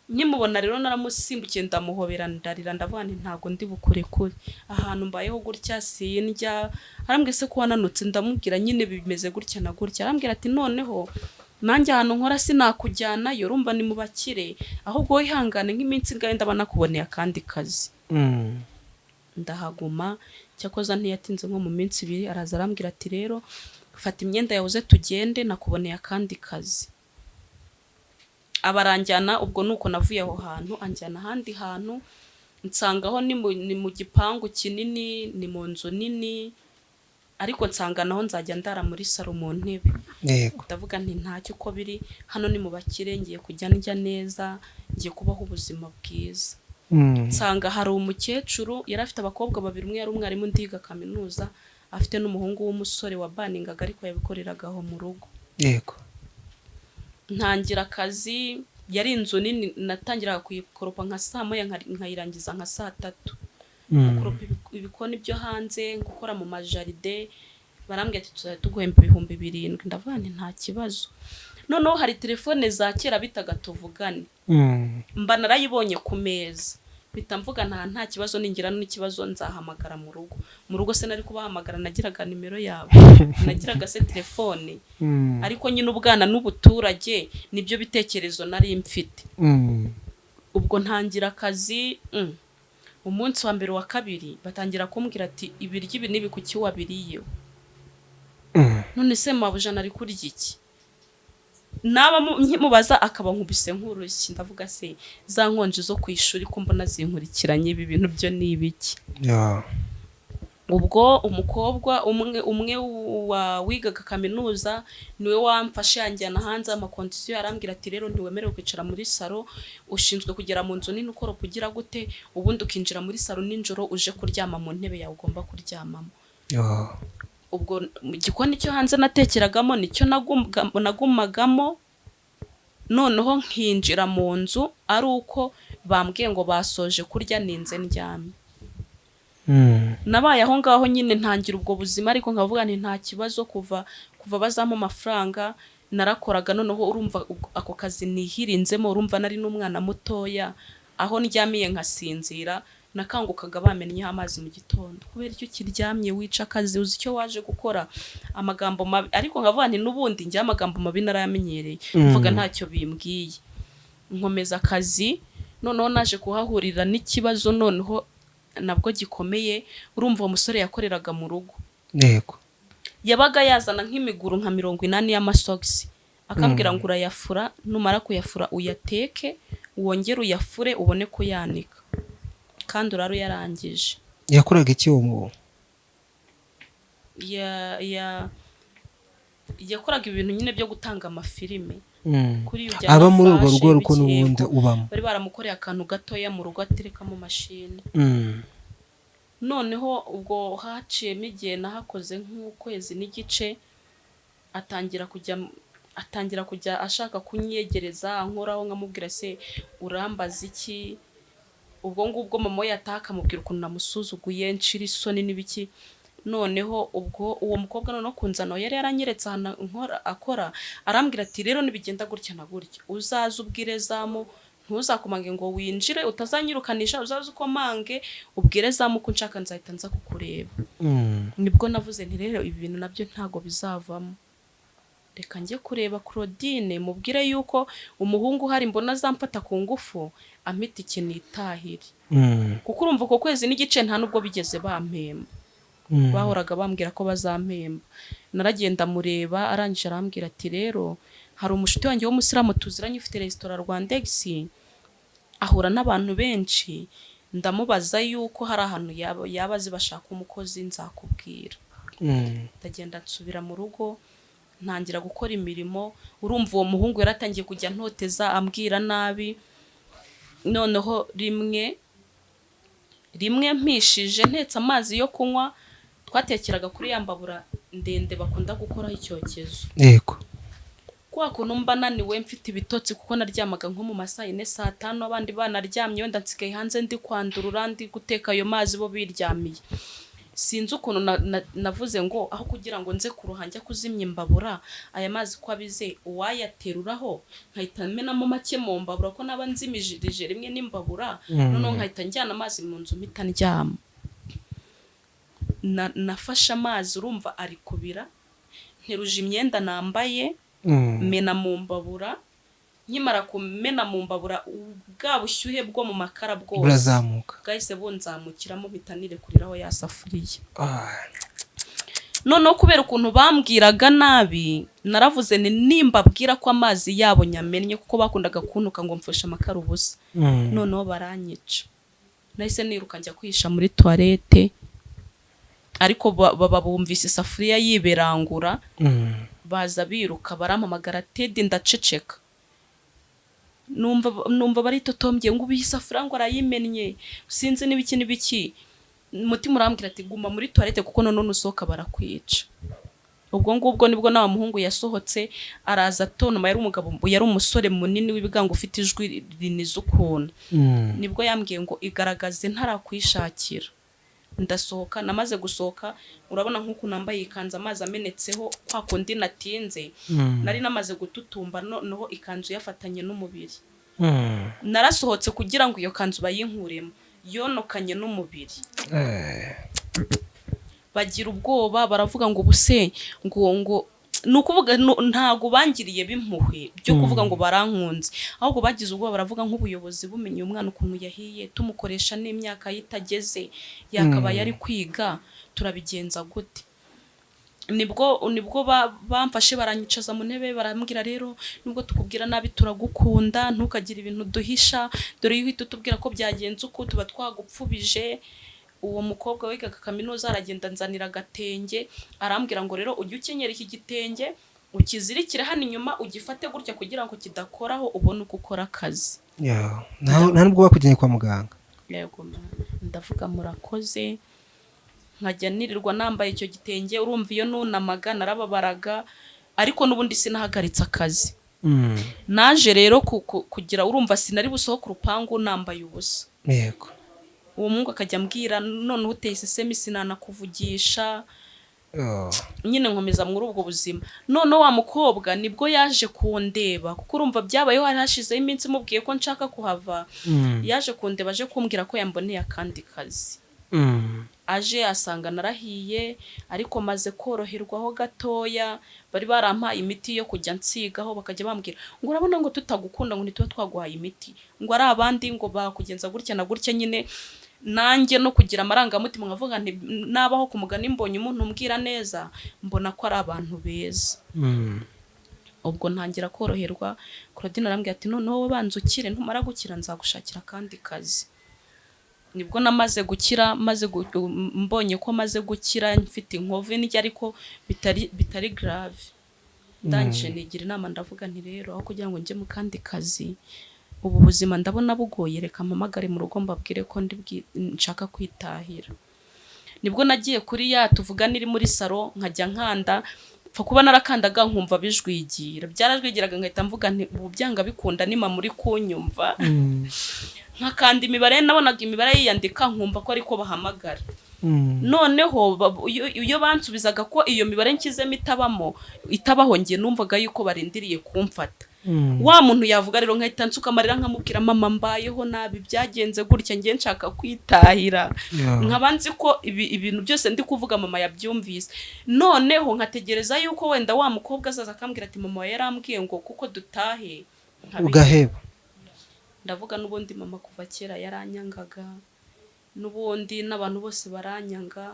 Nkimubona rero naramusimbukiye, ndamuhobera, ndarira, ndavuga nti: "Ntabwo ndi bukurekure ahantu mbayeho gutya, sindya." Arambwira: "Se ko wananutse?" Ndamubwira nyine bimeze gutya na gutya. Arambwira ati: "Noneho nanjye ahantu nkora sinakujyanayo, urumva ni mu bakire, ahubwo wihangane nk'iminsi ingahe ndaba nakuboneye akandi kazi." Ndahaguma. Cyakoza ntiyatinze, nko mu minsi 2 araza arambwira ati: "Rero fata imyenda yawe uze tugende, nakuboneye akandi kazi." Abaranjyana. Ubwo nuko navuye aho hantu, anjyana ahandi hantu, nsangaho ni mu gipangu kinini, ni mu nzu nini, ariko nsanga naho nzajya ndara muri saro mu ntebe. Ndavuga nti: "Ntacyo, uko biri hano ni mu bakire, ngiye kujya ndya neza, ngiye kubaho ubuzima bwiza." Nsanga hari umukecuru yari afite abakobwa babiri, umwe yari umwarimu, undi yiga kaminuza, afite n'umuhungu w'umusore wa baningaga, ariko yabikoreraga aho mu rugo. Ntangira akazi. Yari inzu nini, natangiraga kuyikoropa nka saa 1, nkayirangiza nka saa 3. Gukoropa ibikoni byo hanze, gukora mu majaride. Barambwira ati: "Tuzajya tuguhemba 7000." Ndavuga nti: "Nta kibazo." Noneho hari telefone za kera bitaga tuvugane. Mba narayibonye ku meza, mpita mvuga nta kibazo, ningira n'ikibazo nzahamagara mu rugo. Mu rugo se nari kubahamagara? Nagiraga nimero yabo? Nagiraga se telefone? Ariko nyine ubwana n'ubuturage nibyo bitekerezo nari mfite. Ubwo ntangira akazi, umunsi wa mbere, wa kabiri, batangira kumbwira ati: "Ibiryo ibi n'ibi kuki wabiriyeho?" None se mabuja nari kurya iki? Naba nkimubaza akaba nkubise nk'urushyi. Ndavuga: "Se za nkonji zo ku ishuri ko mbona zinkurikiranye, ibi bintu byo ni ibiki?" Ubwo umukobwa umwe wa wigaga kaminuza niwe wamfashe yanjyana hanze amaconditions. Arambwira ati: "Rero ntiwemerewe kwicara muri saro, ushinzwe kugera mu nzu nini ukoropa, ugira gute, ubundi ukinjira muri saro nijoro uje kuryama mu ntebe yawe ugomba kuryamamo." Ubwo mu gikoni cyo hanze natekeragamo nicyo nagumagamo. Noneho nkinjira mu nzu ari uko bambwiye ngo basoje kurya, ninze ndyamye. Nabaye aho ngaho nyine, ntangira ubwo buzima, ariko nkavuga nti nta kibazo, kuva bazampa amafaranga narakoraga. Noneho urumva ako kazi nihirinzemo, urumva nari n'umwana mutoya, aho ndyamiye nkasinzira. Nakangukaga bamennyeho amazi mu gitondo, kubera icyo kiryamye wica akazi, uzi icyo waje gukora, amagambo mabi. Ariko nkavuga nti n'ubundi njye amagambo mabi narayamenyereye, mvuga ntacyo bimbwiye, nkomeza akazi. Noneho naje kuhahurira n'ikibazo noneho nabwo gikomeye. Urumva uwo musore yakoreraga mu rugo. Yabaga yazana nk'imiguru nka 80 y'amasogisi, akambwira ngo urayafura, numara kuyafura uyateke, wongere uyafure ubone kuyanika, kandi urara uyarangije. Yakoraga iki uwo muntu? Yakoraga ibintu nyine byo gutanga amafilime kuri iyo Aba muri urwo Flash, rugo ruko ibiki, n'ubundi yego. ubamo? Bari baramukoreye akantu gatoya mu rugo aterekamo mashini. Noneho ubwo haciyemo igihe, nahakoze nk'ukwezi n'igice, atangira kujya ashaka kunyegereza, ankoraho, nkamubwira: "Se urambaza iki?" Ubwo ngubwo mama we yataha akamubwira ukuntu namusuzuguye, nshira isoni n'ibiki. Noneho ubwo uwo mukobwa noneho kunzana yari yaranyeretse ahantu nkora akora, arambwira ati: "Rero nibigenda gutya na gutya, uzaze ubwire zamu, ntuzakomange ngo winjire utazanyirukanisha, uzaze ukomange ubwire zamu ko nshaka, nzahita nza kukureba." Nibwo navuze nti: "Rero ibi bintu nabyo ntago bizavamo, reka njye kureba Claudine mubwire yuko umuhungu uhari mbona azamfata ku ngufu, ampita ikintu itahire." Kuko urumva uko kwezi n'igice nta nubwo bigeze bampemba. Bahoraga bambwira ko bazampemba. Naragenda mureba, arangije arambwira ati: "Rero hari umushuti wanjye w'umusilamu tuziranye ufite resitora Rwandex, ahura n'abantu benshi, ndamubaza yuko hari ahantu yaba azi bashaka umukozi, nzakubwira." Ndagenda nsubira mu rugo, ntangira gukora imirimo. Urumva uwo muhungu yaratangiye kujya antoteza, ambwira nabi. Noneho rimwe rimwe mpishije ntetse amazi yo kunywa, twatekeraga kuri ya mbabura ndende bakunda gukoraho icyokezo. Kwa kuntu mba naniwe mfite ibitotsi, kuko naryamaga nko mu ma saa 4, saa 5, abandi banaryamye, wenda nsigaye hanze ndi kwandurura, ndi guteka ayo mazi bo biryamiye. Sinzi ukuntu navuze ngo aho kugira ngo nze kuruha njya kuzimya imbabura, aya mazi ko abize, uwayateruraho nkahita menamo make mu mbabura, ko naba nzimirije rimwe n'imbabura. Noneho nkahita njyana amazi mu nzu, mpita ndyama. Nafashe amazi, urumva ari kubira, nteruje imyenda nambaye, mena mu mbabura. Nkimara kumena mu mbabura, bwa bushyuhe bwo mu makara bwose Burazamuka. bwahise bunzamukiramo, mpita nirekuriraho ya safuriya. Noneho kubera ukuntu bambwiraga nabi, naravuze ni nimbabwira ko amazi yabo nyamennye, kuko bakundaga kuntuka ngo mfushe amakara ubusa, noneho baranyica. Nahise niruka njya kwihisha muri toilette, ariko baba bumvise isafuriya yiberangura, baza biruka barampamagara Tedi, ndaceceka. Numva baritotombye ngo ubu iyi safuriya ngo arayimennye, sinzi n'ibiki n'ibiki. Umutima urambwira ati: "Guma muri toilette, kuko noneho nusohoka barakwica." Ubwo ngubwo nibwo na wa muhungu yasohotse araza atontoma. Yari umugabo, yari umusore munini w'ibigango, ufite ijwi rinize ukuntu. Nibwo yambwiye ngo: "Igaragaze ntarakwishakira." Ndasohoka. Namaze gusohoka, urabona nk'uku nambaye ikanzu, amazi amenetseho, kwa kundi natinze, nari namaze gututumba, noneho ikanzu yafatanye n'umubiri. Narasohotse kugira ngo iyo kanzu bayinkuremo, yonokanye n'umubiri. Bagira ubwoba, baravuga ngo ubuse ngo ni ukuvuga ntago bangiriye b'impuhwe byo kuvuga ngo barankunze, ahubwo bagize ubwoba, baravuga nk'ubuyobozi bumenye umwana ukuntu yahiye, tumukoresha n'imyaka ye itageze, yakabaye ari kwiga, turabigenza gute? Nibwo bamfashe baranyicaza mu ntebe, barambwira: "Rero nubwo tukubwira nabi turagukunda, ntukagire ibintu duhisha, dore iyo uhita utubwira ko byagenze uku tuba twagupfubije." Uwo mukobwa wigaga kaminuza aragenda anzanira agatenge, arambwira ngo: "Rero ujye ukenyera iki gitenge, ukizirikire hano inyuma, ugifate gutya kugira ngo kidakoraho, ubone uko ukora akazi." Yeah. Nta nubwo bakujyanye kwa muganga? Yego, ndavuga murakoze, nkajya nirirwa nambaye icyo gitenge. Urumva iyo nunamaga narababaraga, ariko n'ubundi sinahagaritse akazi. Naje rero kugira, urumva sinari busohoke urupangu nambaye ubusa. Uwo muhungu akajya ambwira: "Noneho uteye isesemi, sinanakuvugisha." Oh. Nyine nkomeza muri ubwo buzima. Noneho wa mukobwa nibwo yaje kundeba, kuko urumva byabayeho hari hashizeho iminsi mubwiye ko nshaka kuhava. Yaje kundeba, aje kumbwira ko yamboneye akandi kazi. Aje asanga narahiye, ariko maze koroherwaho gatoya. Bari barampaye imiti yo kujya nsigaho, bakajya bambwira ngo urabona ngo tutagukunda ngo ntituba twaguhaye imiti, ngo ari abandi ngo bakugenza gutya na gutya. Nyine nanjye no kugira amarangamutima, nkavuga nti nabaho ku mugani, mbonye umuntu umbwira neza, mbona ko ari abantu beza. Ubwo ntangira koroherwa. Claudine arambwira ati noneho wowe banza ukire, ntumara gukira nzagushakira akandi kazi. Nibwo namaze gukira, maze mbonye ko maze gukira, mfite inkovu ndya ariko bitari grave. Ndangije nigira inama, ndavuga nti rero aho kugira ngo njye mu kandi kazi, ubu buzima ndabona bugoye, reka mpamagare mu rugo mbabwire ko nshaka kwitahira. Nibwo nagiye kuri ya tuvugana iri muri salo, nkajya nkanda, pfa kuba narakandaga nkumva bijwigira, byarajwigiraga, nkahita mvuga nti ubu byanga bikunda ni mama uri kunyumva. Nkakanda imibare, nabonaga imibare yiyandika, nkumva ko ariko bahamagara. Noneho iyo bansubizaga ko iyo mibare nshyizemo itabamo, itabaho, njye numvaga yuko barindiriye kumfata. Wa muntu yavuga rero nkahita nsuka amarira, nkamubwira mama mbayeho nabi, byagenze gutya, njye nshaka kwitahira. Nkaba nzi ko ibintu byose ndi kuvuga mama yabyumvise. Noneho nkategereza yuko wenda wa mukobwa azaza akambwira ati mama yarambwiye ngo kuko dutahe. Ugaheba. Ndavuga n'ubundi mama kuva kera yaranyangaga, n'ubundi n'abantu bose baranyanga.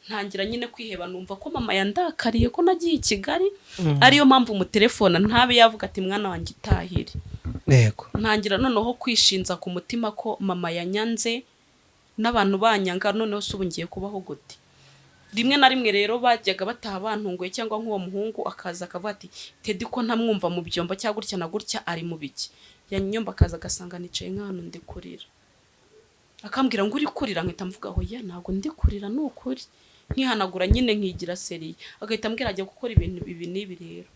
Ntangira nyine kwiheba, numva ko mama yandakariye ko nagiye i Kigali, ariyo mpamvu umutelefona ntabe yavuga ati mwana wanjye itahire. Ntangira noneho kwishinza ku mutima ko mama yanyanze n'abantu banyanga, noneho se ubu ngiye kubaho gute? Rimwe na rimwe rero bajyaga bataha bantunguye, cyangwa nk'uwo muhungu akaza akavuga ati Teddy ko ntamwumva mu byombo cyangwa gutya na gutya, ari mu biki? Yanyomba akaza agasanga nicaye nk'ahantu ndi kurira, akambwira ngo uri kurira? Nkahita mvuga hoya ntabwo ndi kurira ni ukuri, nkihanagura nyine nkigira sérieux, agahita ambwira ajya gukora ibintu ibi n'ibi. Rero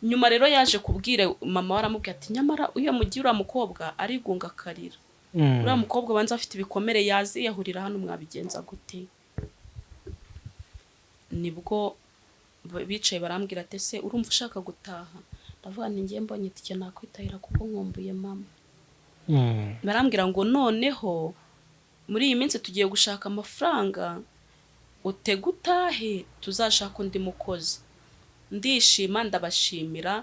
nyuma rero yaje kubwira mama we, aramubwira ati nyamara iyo mugiye uriya mukobwa arigunga akarira, uriya mukobwa abanza afite ibikomere, yaziyahurira hano, mwabigenza gute? Nibwo bicaye barambwira ati ese urumva ushaka gutaha? Ndavuga nti ngiye mbonye itike nakwitahira kuko nkumbuye mama. Barambwira ngo noneho muri iyi minsi tugiye gushaka amafaranga, utege utahe, tuzashaka undi mukozi. Ndishima, ndabashimira.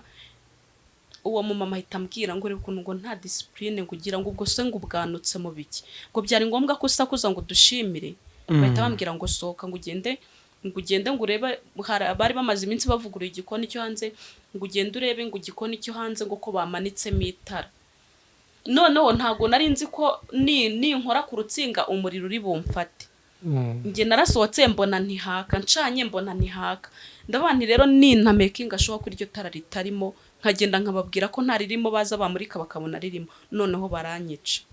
Uwo mumama ahita ambwira ngo reba ukuntu ngo nta discipline ngo ugira, ngo ubwo se ngo ubwanutse mu biki, ngo byari ngombwa ko usakuza ngo udushimire? Bahita bambwira ngo sohoka, ngo ugende, ngo ugende ngo urebe, hari abari bamaze iminsi bavuguruye igikoni cyo hanze, ngo ugende urebe ngo igikoni cyo hanze ngo ko bamanitsemo itara. Noneho ntabwo nari nzi ko ninkora ku rutsinga umuriro uri bumfate. Njye narasohotse mbona ntihaka, ncanye mbona ntihaka. Ndavuga nti rero nintamekinga ashobora ko iryo tara ritarimo, nkagenda nkababwira ko ntaririmo, baza bamurika bakabona ririmo, noneho baranyica.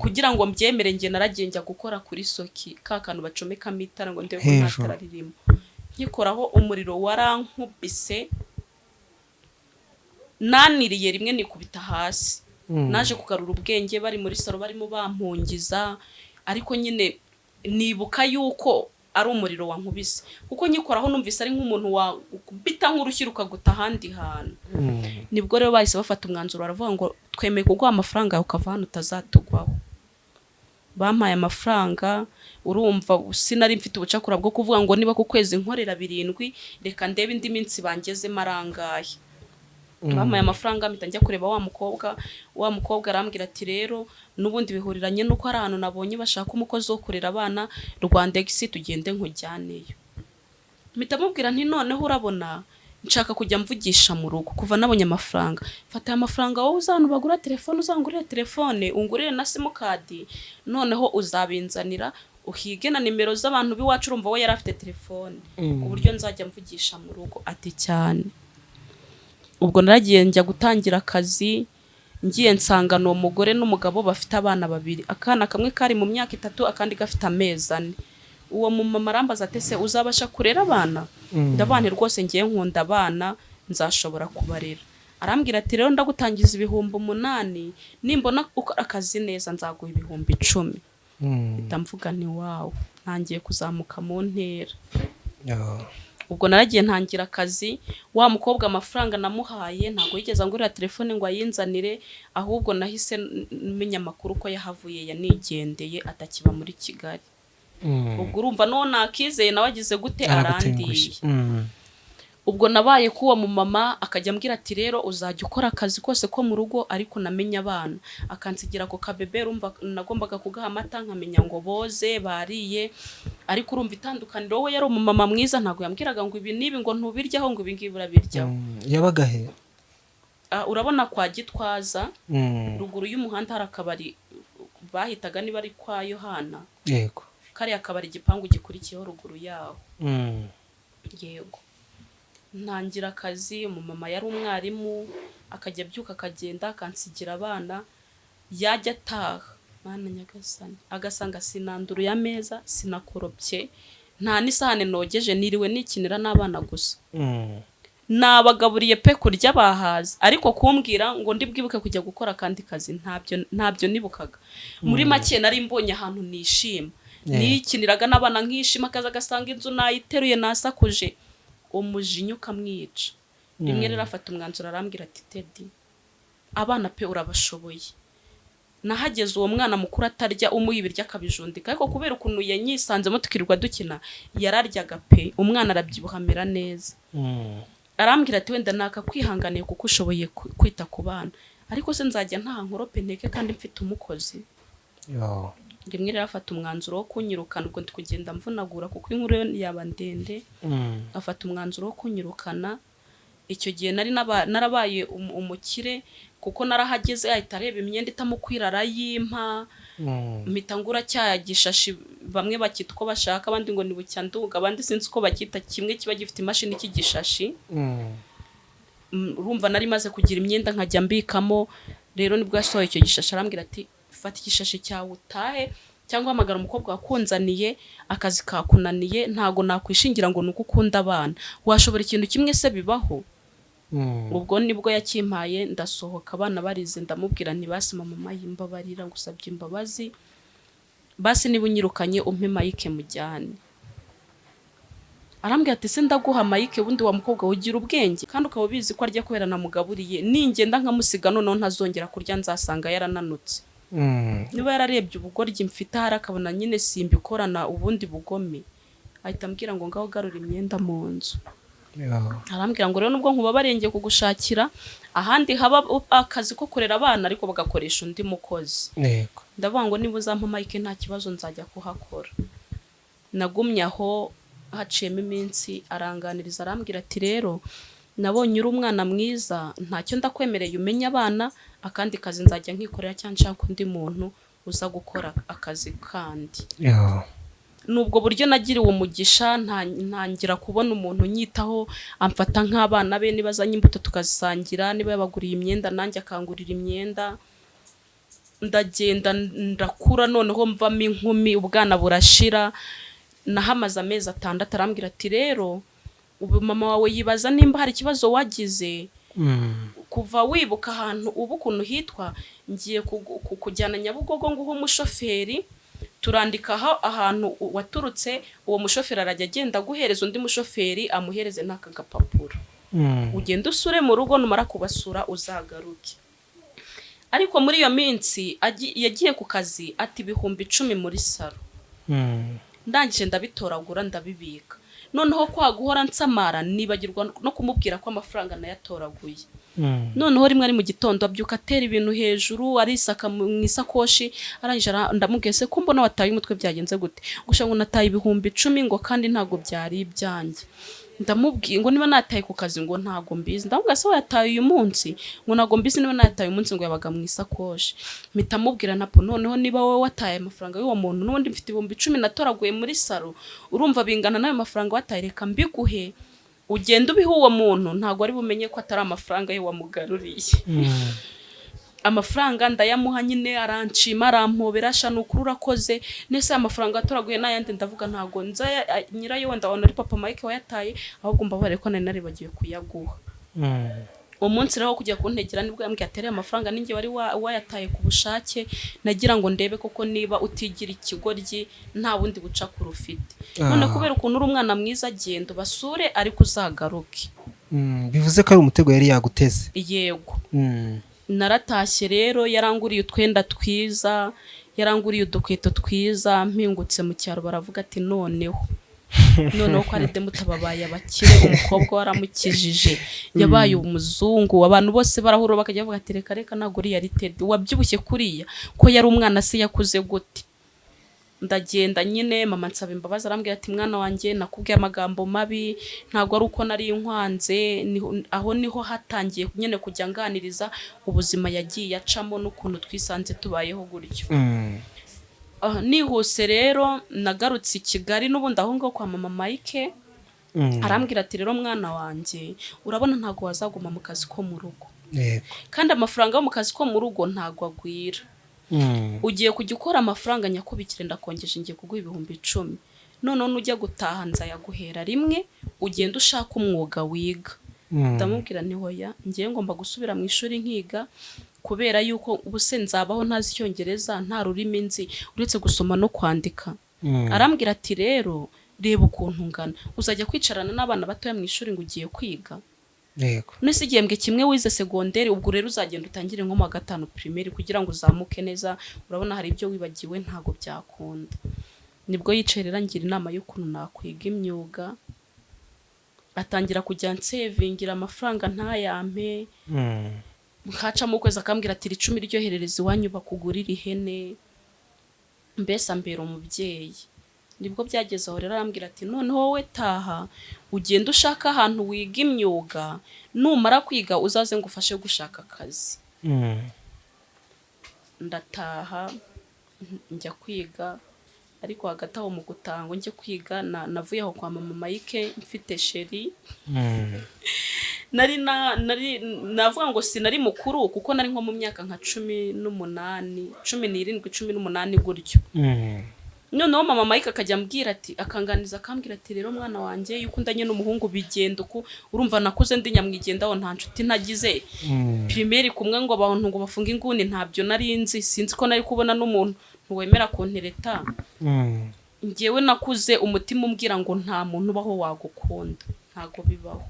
Kugira ngo mbyemere, njye naragiye njya gukora kuri socket, ka kantu bacomekamo itara, ngo ndebe ko nta Hejuru. tara ririmo. Nkikoraho umuriro warankubise, naniriye rimwe nikubita hasi. Naje kugarura ubwenge bari muri salo barimo bampungiza, ariko nyine nibuka yuko ari umuriro wankubise, kuko nkikoraho numvise ari nk'umuntu wakubita nk'urushyi rukaguta ahandi hantu. Nibwo rero bahise bafata umwanzuro, baravuga ngo twemeye kuguha amafaranga yawe ukava hano utazatugwaho. Bampaye amafaranga, urumva sinari mfite ubucakura bwo kuvuga ngo niba ku kwezi nkorera 7, reka ndebe indi minsi bangezemo arangahe. Bampaye amafaranga, mpita njya kureba wa mukobwa. Wa mukobwa arambwira ati rero n'ubundi bihuriranye n'uko hari ahantu nabonye bashaka umukozi wo kurera abana, Rwandex, tugende nkujyaneyo. Mpita mubwira nti noneho urabona nshaka kujya mvugisha mu rugo kuva nabonye amafaranga. Fata aya mafaranga, wowe uza ahantu bagura telefone, uzangurire telefone, ungurire na simukadi, noneho uzabinzanira, uhige na nimero z'abantu b'iwacu. Urumva we yari afite telefone, ku buryo nzajya mvugisha mu rugo. Ati cyane. Ubwo naragiye njya gutangira akazi, ngiye nsanga ni umugore n'umugabo bafite abana babiri, akana kamwe kari mu myaka 3, akandi gafite amezi 4. Uwo mumama arambaza ati ese uzabasha kurera abana? Ndavuga nti rwose ngiye nkunda abana, nzashobora kubarera. Arambwira ati rero ndagutangiza 8000, nimbona ukora akazi neza nzaguha 10,000. Mpita mvuga nti wow, ntangiye kuzamuka mu ntera. Ubwo naragiye ntangira akazi. Wa mukobwa amafaranga namuhaye ntabwo yigeze angurira telefone ngo ayinzanire, ahubwo nahise menya amakuru ko yahavuye yanigendeye, atakiba muri Kigali. Ubwo urumva n'uwo nakizeye nawe agize gute? Aragutengushye. Arandiye. Ubwo nabaye k'uwo mumama, akajya ambwira ati: "Rero uzajya ukora akazi kose ko mu rugo, ariko namenye abana." Akansigira ako kabebe. Urumva nagombaga kugaha amata, nkamenya ngo boze bariye. Ariko urumva itandukaniro, we yari umumama mwiza, ntabwo yambwiraga ngo ibi n'ibi ngo ntubiryaho, ngo ibi ngibi urabiryaho. Yabaga he? Ah, urabona kwa Gitwaza, ruguru y'umuhanda hari akabari bahitaga niba ari kwa Yohana. Kariya kabari, igipangu gikurikiyeho ruguru yaho. Yego, ntangira akazi. Umumama yari umwarimu, akajya abyuka akagenda akansigira abana. Yajya ataha, Mana nyagasani, agasanga sinanduruye ameza, sinakoropye, nta n'isahane nogeje, niriwe nikinira n'abana gusa. Nabagaburiye pe, kurya bahaza, ariko kumbwira ngo ndi bwibuke kujya gukora akandi kazi, ntabyo, ntabyo nibukaga. Muri make nari mbonye ahantu nishima. Nikiniraga n'abana nkishima, akaza agasanga inzu nayiteruye, nasakuje, umujinya ukamwica. Rimwe rero afata umwanzuro, arambwira ati: "Tedi, abana pe urabashoboye." Nahageze uwo mwana mukuru atarya, umuha ibiryo akabijundika, ariko kubera ukuntu yanyisanzemo tukirirwa dukina, yararyaga pe, umwana arabyibuha amera neza. Arambwira ati: "Wenda nakakwihanganiye kuko ushoboye kwita ku bana, ariko se nzajya ntaha nkorope, nteke kandi mfite umukozi?" Yo. Rimwe rero afata umwanzuro wo kunyirukana. Ubwo ndi kugenda mvunagura kuko inkuru yo yaba ndende. Afata umwanzuro wo kunyirukana. Icyo gihe nari narabaye umukire, kuko narahageze ahita areba imyenda itamukwira arayimpa. Mpita ngura cya gishashi bamwe bakita uko bashaka, abandi ngo ni bucyanduga, abandi sinzi uko bacyita, kimwe kiba gifite imashini cy'igishashi. Urumva nari maze kugira imyenda nkajya mbikamo. Rero nibwo yasohoye icyo gishashi, arambwira ati: "Fata igishashi cyawe utahe, cyangwa hamagara umukobwa wakunzaniye, akazi kakunaniye. Ntago nakwishingira ngo ni uko ukunda abana, washobora ikintu kimwe se bibaho?" Ubwo nibwo yakimpaye, ndasohoka abana barize, ndamubwira nti: "Basi mama, yimbabarira, ngusabye imbabazi, basi niba unyirukanye umpe Mike mujyane." Arambwira ati: "Se ndaguha Mike, ubundi wa mukobwa ugira ubwenge kandi ukaba ubizi ko arya kubera namugaburiye? Ningenda nkamusiga noneho ntazongera kurya, nzasanga yarananutse." Niba yararebye ubugoryi mfite ahari, akabona nyine simbikorana ubundi bugome, ahita ambwira ngo: "Ngaho garura imyenda mu nzu." Yo. Arambwira ngo: "Rero nubwo nkubabariye, ngiye kugushakira ahandi haba akazi ko kurera abana, ariko bagakoresha undi mukozi." Ndavuga ngo: "Niba uzampa Mike nta kibazo, nzajya kuhakora." Nagumye aho. Haciyemo iminsi aranganiriza, arambwira ati: "Rero nabonye uri umwana mwiza, ntacyo ndakwemereye, umenye abana, akandi kazi nzajya nkikorera cyangwa nshaka undi muntu uza gukora akazi kandi." Yo. Ni ubwo buryo nagiriwe umugisha, ntangira kubona umuntu unyitaho, amfata nk'abana be. Niba azanye imbuto tukazisangira, niba yabaguriye imyenda nanjye akangurira imyenda. Ndagenda ndakura, noneho mvamo inkumi, ubwana burashira. Nahamaze amezi 6. Arambwira ati: "Rero ubu mama wawe yibaza nimba hari ikibazo wagize kuva wibuka ahantu uba ukuntu hitwa. Ngiye kujyana Nyabugogo nguhe umushoferi, turandika aho ahantu waturutse. Uwo mushoferi arajya agenda aguhereza undi mushoferi, amuhereze n'aka gapapuro. Ugende usure mu rugo, numara kubasura uzagaruke." Ariko muri iyo minsi yagiye ku kazi ati 10,000 muri salo. Ndangije ndabitoragura, ndabibika. Noneho kwa guhora nsamara, nibagirwa no kumubwira ko amafaranga nayatoraguye. Noneho rimwe ari mu gitondo, abyuka atera ibintu hejuru, arisaka mu isakoshi. Arangije ndamubwiye: "Se ko mbona wataye umutwe, byagenze gute?" Gusa ngo: "Nataye 10,000," ngo kandi ntabwo byari ibyanjye. Ndamubwiye ngo: "Niba nataye ku kazi," ngo "ntabwo mbizi." Ndamubwira: "Se wayataye uyu munsi?" Ngo: "Ntabwo mbizi niba nayataye uyu munsi," ngo yabaga mu isakoshi. Mpita mubwira napo: "Noneho niba wowe wataye amafaranga y'uwo muntu, n'ubundi mfite 10,000 natoraguye muri salo, urumva bingana n'ayo mafaranga wataye. Reka mbiguhe, ugende ubihe uwo muntu, ntabwo ari bumenye ko atari amafaranga ye wamugaruriye." Amafaranga ndayamuha nyine, aranshima, arampobera: "Sha ni ukuri urakoze. Nese aya mafaranga watoraguye n'ayandi?" Ndavuga: "Ntabwo nza nyirayo, wenda wabona ari papa Mike wayataye, ahubwo mbabarire ko nari naribagiwe kuyaguha." Umunsi rero wo kujya kuntegera nibwo yambwiye ati ariya mafaranga ninjye wari wayataye ku bushake, nagira ngo ndebe koko niba utigira ikigoryi nta bundi bucakura ufite. None kubera ukuntu uri umwana mwiza, genda ubasure ariko uzagaruke. Bivuze ko ari umutego yari yaguteze. Yego. Naratashye rero, yaranguriye utwenda twiza, yaranguriye udukweto twiza. Mpingutse mu cyaro baravuga ati noneho noneho ko ari mutababaye abakire, umukobwa waramukijije yabaye umuzungu. Abantu bose barahura bakajya bavuga ati reka reka, ntabwo uriya ari Teddy wabyibushye kuriya, ko yari umwana se yakuze gute? Ndagenda nyine, mama nsaba imbabazi, arambwira ati mwana wanjye, nakubwiye amagambo mabi, ntabwo ari uko nari nkwanze. Aho niho hatangiye nyine kujya nganiriza ubuzima yagiye acamo n'ukuntu twisanze tubayeho gutyo. Nihuse rero nagarutse i Kigali n'ubundi aho ngaho kwa mama Mike. Arambwira ati rero mwana wanjye, urabona ntabwo wazaguma mu kazi ko mu rugo, kandi amafaranga yo mu kazi ko mu rugo ntabwo agwira. Ugiye kujya ukora amafaranga nyakubikire, ndakongeje, ngiye kuguha 10,000. Noneho nujya gutaha nzayaguhera rimwe, ugenda ushaka umwuga wiga. Ndamubwira nti hoya, ngiye ngomba gusubira mu ishuri nkiga, kubera yuko ubu se nzabaho ntazi Icyongereza, nta rurimi nzi uretse gusoma no kwandika? Arambwira ati rero reba ukuntu ungana, uzajya kwicarana n'abana batoya mu ishuri ngo ugiye kwiga? None igihembwe kimwe wize segonderi, ubwo rero uzagenda utangire nko mu wa gatanu primaire kugira ngo uzamuke neza, urabona hari ibyo wibagiwe, ntabwo byakunda. Nibwo yicaye rero angira inama y'ukuntu nakwiga imyuga, atangira kujya nsevingira amafaranga ntayampe. Hacamo ukwezi akambwira ati icumi ryoherereza iwanyu bakugurira ihene, mbese ambera umubyeyi. Nibwo byageze aho rero arambwira ati noneho wowe taha ugende ushaka ahantu wiga imyuga, numara kwiga uzaze ngo ufashe gushaka akazi. Ndataha njya kwiga, ariko hagati aho mu gutaha ngo njye kwiga navuye aho kwa mama Mike mfite chéri. Nari nari navuga ngo sinari mukuru, kuko nari nko mu myaka nka 18, 17, 18 gutyo. Noneho mama Mike akajya ambwira ati, akanganiza akambwira ati rero mwana wanjye, iyo ukundanye n'umuhungu bigenda uku. Urumva nakuze ndi nyamwigendaho, nta nshuti ntagize. Primaire kumwe ngo abantu ngo bafunge inguni ntabyo nari nzi, sinzi ko nari kubona n'umuntu ntiwemera kuntereta. Njyewe nakuze umutima umbwira ngo nta muntu ubaho wagukunda, ntago bibaho.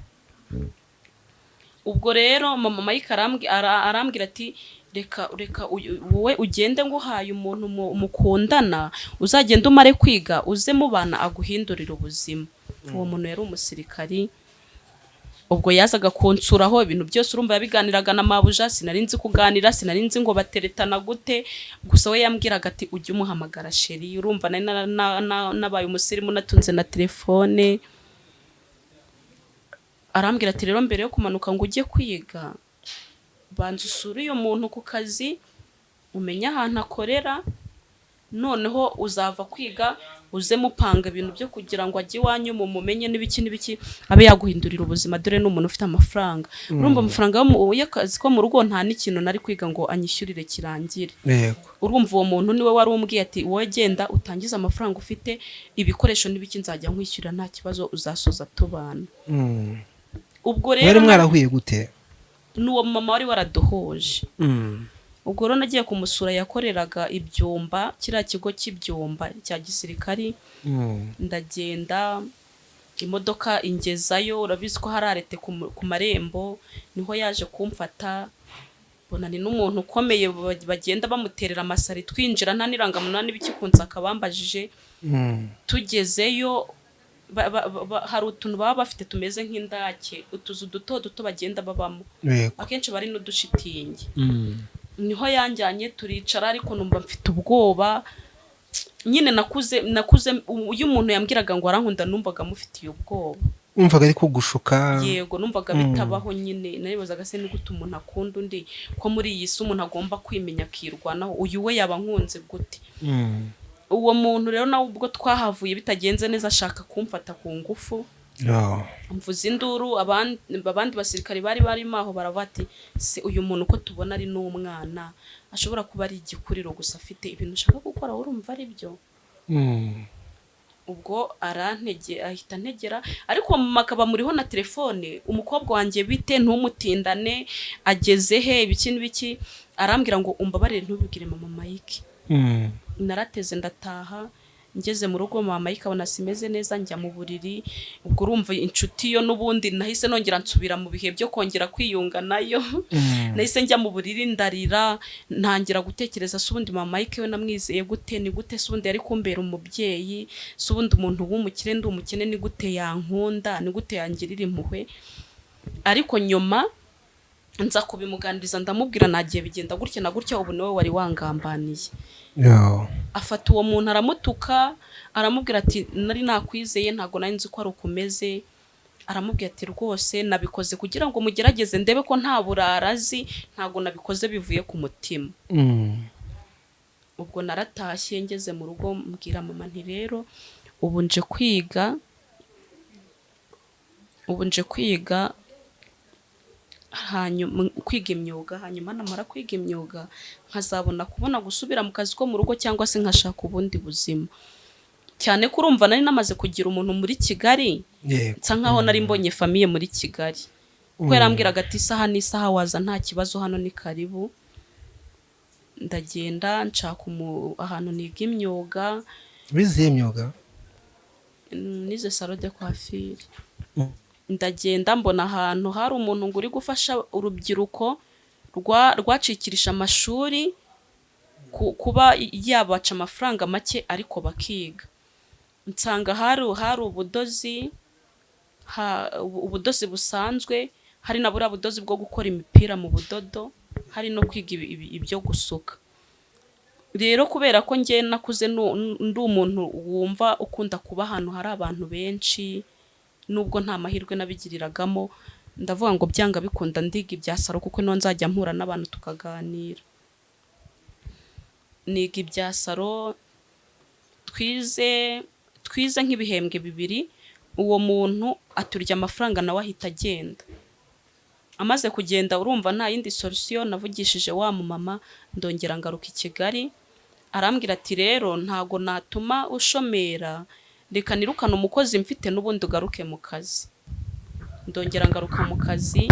Ubwo rero mama Mike arambwira ati reka reka, wowe ugende nguhaye umuntu mukundana, uzagende umare kwiga uze mubana aguhindurire ubuzima. Uwo muntu yari umusirikari. Ubwo yazaga kunsuraho, ibintu byose urumva yabiganiraga na mabuja. Sinari nzi kuganira, sinari nzi ngo bateretana gute, gusa we yambwiraga ati ujye umuhamagara chéri. Urumva nari nabaye umusirimu, natunze na telefone. Arambwira ati rero mbere yo kumanuka ngo ujye kwiga, banza usure uyu muntu ku kazi, umenye ahantu akorera, noneho uzava kwiga uze mupanga ibintu byo kugira ngo ajye iwanyu mumumenye n'ibiki n'ibiki, abe yaguhindurira ubuzima, dore ni umuntu ufite amafaranga. Urumva amafaranga y'akazi ko mu rugo nta n'ikintu nari kwiga ngo anyishyurire kirangire. Urumva uwo muntu niwe wari umbwiye ati wowe genda utangize amafaranga ufite, ibikoresho n'ibiki nzajya nkwishyurira, nta kibazo, uzasoza tubana. Ubwo Mwari rero mwarahuye gute? N'uwo mama wari waraduhuje. Ubwo rero nagiye kumusura, yakoreraga ibyumba, kiriya kigo cy'ibyumba cya gisirikari. Ndagenda, imodoka ingezayo, urabizi ko hari arrêt ku marembo, niho yaje kumfata. Mbona ni n'umuntu ukomeye, bagenda bamuterera amasari, twinjira nta n'irangamuntu n'ibiki kunsaka bambajije. Tugezeyo hari utuntu baba bafite tumeze nk'indake, utuzu duto duto bagenda babamo, akenshi bari n'udushitingi. Niho yanjyanye turicara, ariko numva mfite ubwoba nyine. Nakuze iyo umuntu yambwiraga ngo arankunda numvaga mufitiye ubwoba. Wumvaga ari kugushuka? Yego, numvaga bitabaho nyine. Naribazaga se ni gute umuntu akunda undi, ko muri iyi si umuntu agomba kwimenya akirwanaho, uyu we yaba ankunze gute? Uwo muntu rero nawe ubwo twahavuye bitagenze neza, ashaka kumfata ku ngufu. Mvuza induru, abandi basirikari bari barimo aho baravuga ati se uyu muntu uko tubona ari n'umwana, ashobora kuba ari igikuriro gusa, afite ibintu ushaka gukora, urumva ari byo? Ubwo arantege, ahita antegera, ariko mama akaba muriho na telefone: "Umukobwa wanjye bite? Ntumutindane, ageze he? Ibiki n'ibiki." Arambwira ngo: "Umbabarire, ntubibwire mama Mike." Narateze ndataha. Ngeze mu rugo, mama Mike abona simeze neza, njya mu buriri. Ubwo urumva inshuti yo n'ubundi nahise nongera nsubira mu bihe byo kongera kwiyunga nayo. Nahise njya mu buriri ndarira, ntangira gutekereza: se ubundi mama Mike we namwizeye gute? Ni gute se ubundi yari kumbera umubyeyi? Se ubundi umuntu w'umukire, ndi umukene, ni gute yankunda? Ni gute yangirira impuhwe? Ariko nyuma nza kubimuganiriza, ndamubwira: "Nagiye bigenda gutya na gutya, ubu niwe wari wangambaniye." Afata uwo muntu aramutuka, aramubwira ati: "Nari nakwizeye, ntabwo nari nzi ko ari ukumeze." Aramubwira ati: "Rwose nabikoze kugira ngo mugerageze ndebe ko nta burara azi, ntabwo nabikoze bivuye ku mutima." Ubwo naratashye, ngeze mu rugo mbwira mama nti: "Rero ubu nje kwiga, ubu nje kwiga, hanyuma kwiga imyuga, hanyuma namara kwiga imyuga nkazabona kubona gusubira mu kazi ko mu rugo cyangwa se nkashaka ubundi buzima." Cyane ko urumva nari namaze kugira umuntu muri Kigali, nsa nkaho nari mbonye famille muri Kigali, kuko yarambwiraga ati: "Isaha n'isaha waza, nta kibazo, hano ni karibu." Ndagenda nshaka ahantu niga imyuga. Wize iyihe myuga? Nize salon de coiffure. Ndagenda mbona ahantu hari umuntu ngo uri gufasha urubyiruko rwacikirisha amashuri kuba yabaca amafaranga make ariko bakiga. Nsanga hari ubudozi, ubudozi busanzwe, hari na buriya budozi bwo gukora imipira mu budodo, hari no kwiga ibyo gusuka. Rero kubera ko njye nakuze ndi umuntu wumva ukunda kuba ahantu hari abantu benshi, nubwo nta mahirwe nabigiriragamo, ndavuga ngo byanga bikunda ndiga ibya salon, kuko niho nzajya mpura n'abantu tukaganira. Niga ibya salon. Twize nk'ibihembwe 2, uwo muntu aturya amafaranga nawe ahita agenda. Amaze kugenda, urumva nta yindi solution, navugishije wa mumama, ndongera ngaruka i Kigali. Arambwira ati: "Rero ntago natuma ushomera, reka nirukane umukozi mfite n'ubundi ugaruke mu kazi." Ndongera ngaruka mu kazi.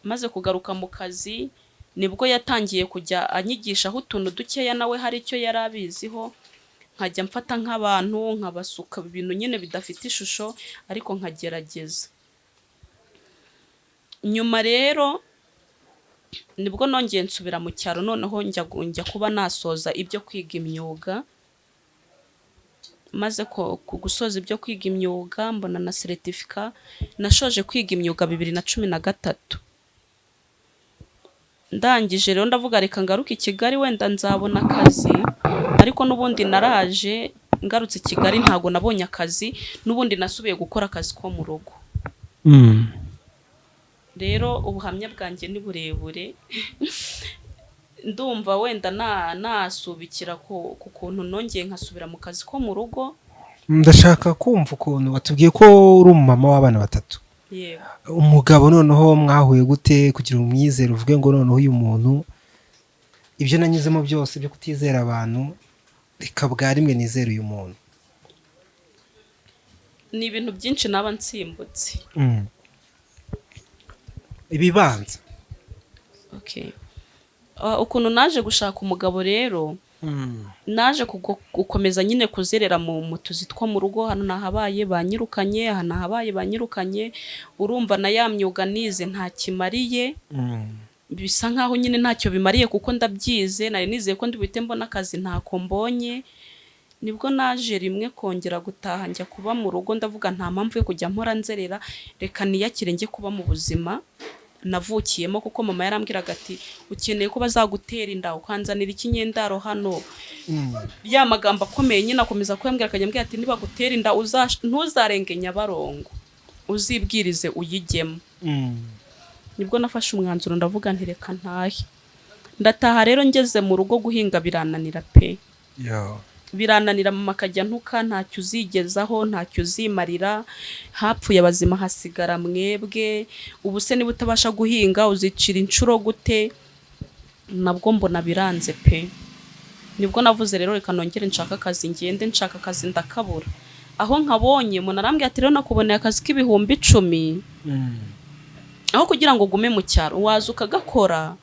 Maze kugaruka mu kazi nibwo yatangiye kujya anyigishaho utuntu dukeya, nawe hari icyo yari abiziho, nkajya mfata nk'abantu nkabasuka ibintu nyine bidafite ishusho, ariko nkagerageza. Nyuma rero nibwo nongeye nsubira mu cyaro, noneho njya kuba nasoza ibyo kwiga imyuga. Maze gusoza ibyo kwiga imyuga, mbona na certificat. Nashoje kwiga imyuga 2013. Ndangije rero ndavuga: "Reka ngaruke i Kigali, wenda nzabona akazi." Ariko n'ubundi naraje ngarutse i Kigali ntabwo nabonye akazi, n'ubundi nasubiye gukora akazi ko mu rugo. Rero ubuhamya bwanjye ni burebure, ndumva wenda nasubikira ku kuntu nongeye nkasubira mu kazi ko mu rugo. Ndashaka kumva ukuntu watubwiye ko uri umumama w'abana batatu. Yego. Umugabo noneho mwahuye gute kugira umwizere, uvuge ngo noneho uyu muntu, ibyo nanyuzemo byose byo kutizera abantu, reka bwa rimwe nizere uyu muntu? Ni ibintu byinshi naba nsimbutse. Ibibanza. Okay. Ukuntu naje gushaka umugabo rero, naje gukomeza nyine kuzerera mu tuzi two mu rugo. Hano nahabaye banyirukanye, aha nahabaye banyirukanye. Urumva na ya myuga nize nta kimariye, bisa nkaho nyine ntacyo bimariye kuko ndabyize, nari nizeye ko ndi buhite mbona akazi, ntako mbonye. Nibwo naje rimwe kongera gutaha, njya kuba mu rugo. Ndavuga nta mpamvu yo kujya mpora nzerera, reka niyakire njye kuba mu buzima navukiyemo, kuko mama yarambwiraga ati: "Ukeneye ko bazagutera inda ukanzanira ikinyendaro hano." Ya magambo akomeye nyine akomeza kuyambwira, akajya ambwira ati: "Nibagutera inda ntuzarenge Nyabarongo, uzibwirize uyijyemo." Nibwo nafashe umwanzuro, ndavuga nti: "Reka ntahe." Ndataha rero, ngeze mu rugo guhinga birananira pe, birananira. Mama akajya ntuka: "Ntacyo uzigezaho, ntacyo uzimarira, hapfuye abazima hasigara mwebwe, ubu se niba utabasha guhinga uzicira inshuro gute?" Nabwo mbona biranze pe. Nibwo navuze rero reka nongere nshaka akazi, ngende nshaka akazi ndakabura. Aho nkabonye umuntu arambwira ati rero nakuboneye akazi k'10,000, aho kugira ngo ugume mu cyaro waza ukagakora,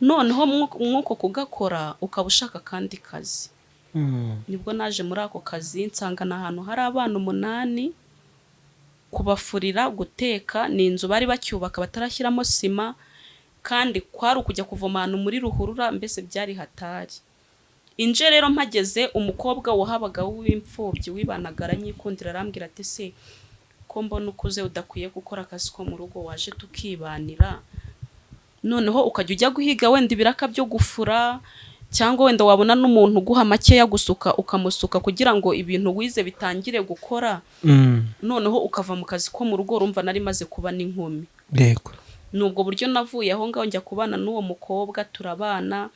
noneho mw'uko kugakora ukaba ushaka akandi kazi. Nibwo naje muri ako kazi, nsanga ni ahantu hari abana 8, kubafurira, guteka, ni inzu bari bacyubaka batarashyiramo sima, kandi kwari ukujya kuvoma ahantu muri ruhurura, mbese byari hatari. Inje rero mpageze, umukobwa wahabaga w'imfubyi wibanaga aranyikundira, arambwira ati se ko mbona ukuze udakwiye gukora akazi ko mu rugo, waje tukibanira, noneho ukajya ujya guhiga wenda ibiraka byo gufura, cyangwa wenda wabona n'umuntu uguha makeya gusuka ukamusuka kugira ngo ibintu wize bitangire gukora, noneho ukava mu kazi ko mu rugo. Urumva nari maze kuba n'inkumi. Ni ubwo buryo navuye aho ngaho njya kubana n'uwo mukobwa, turabana,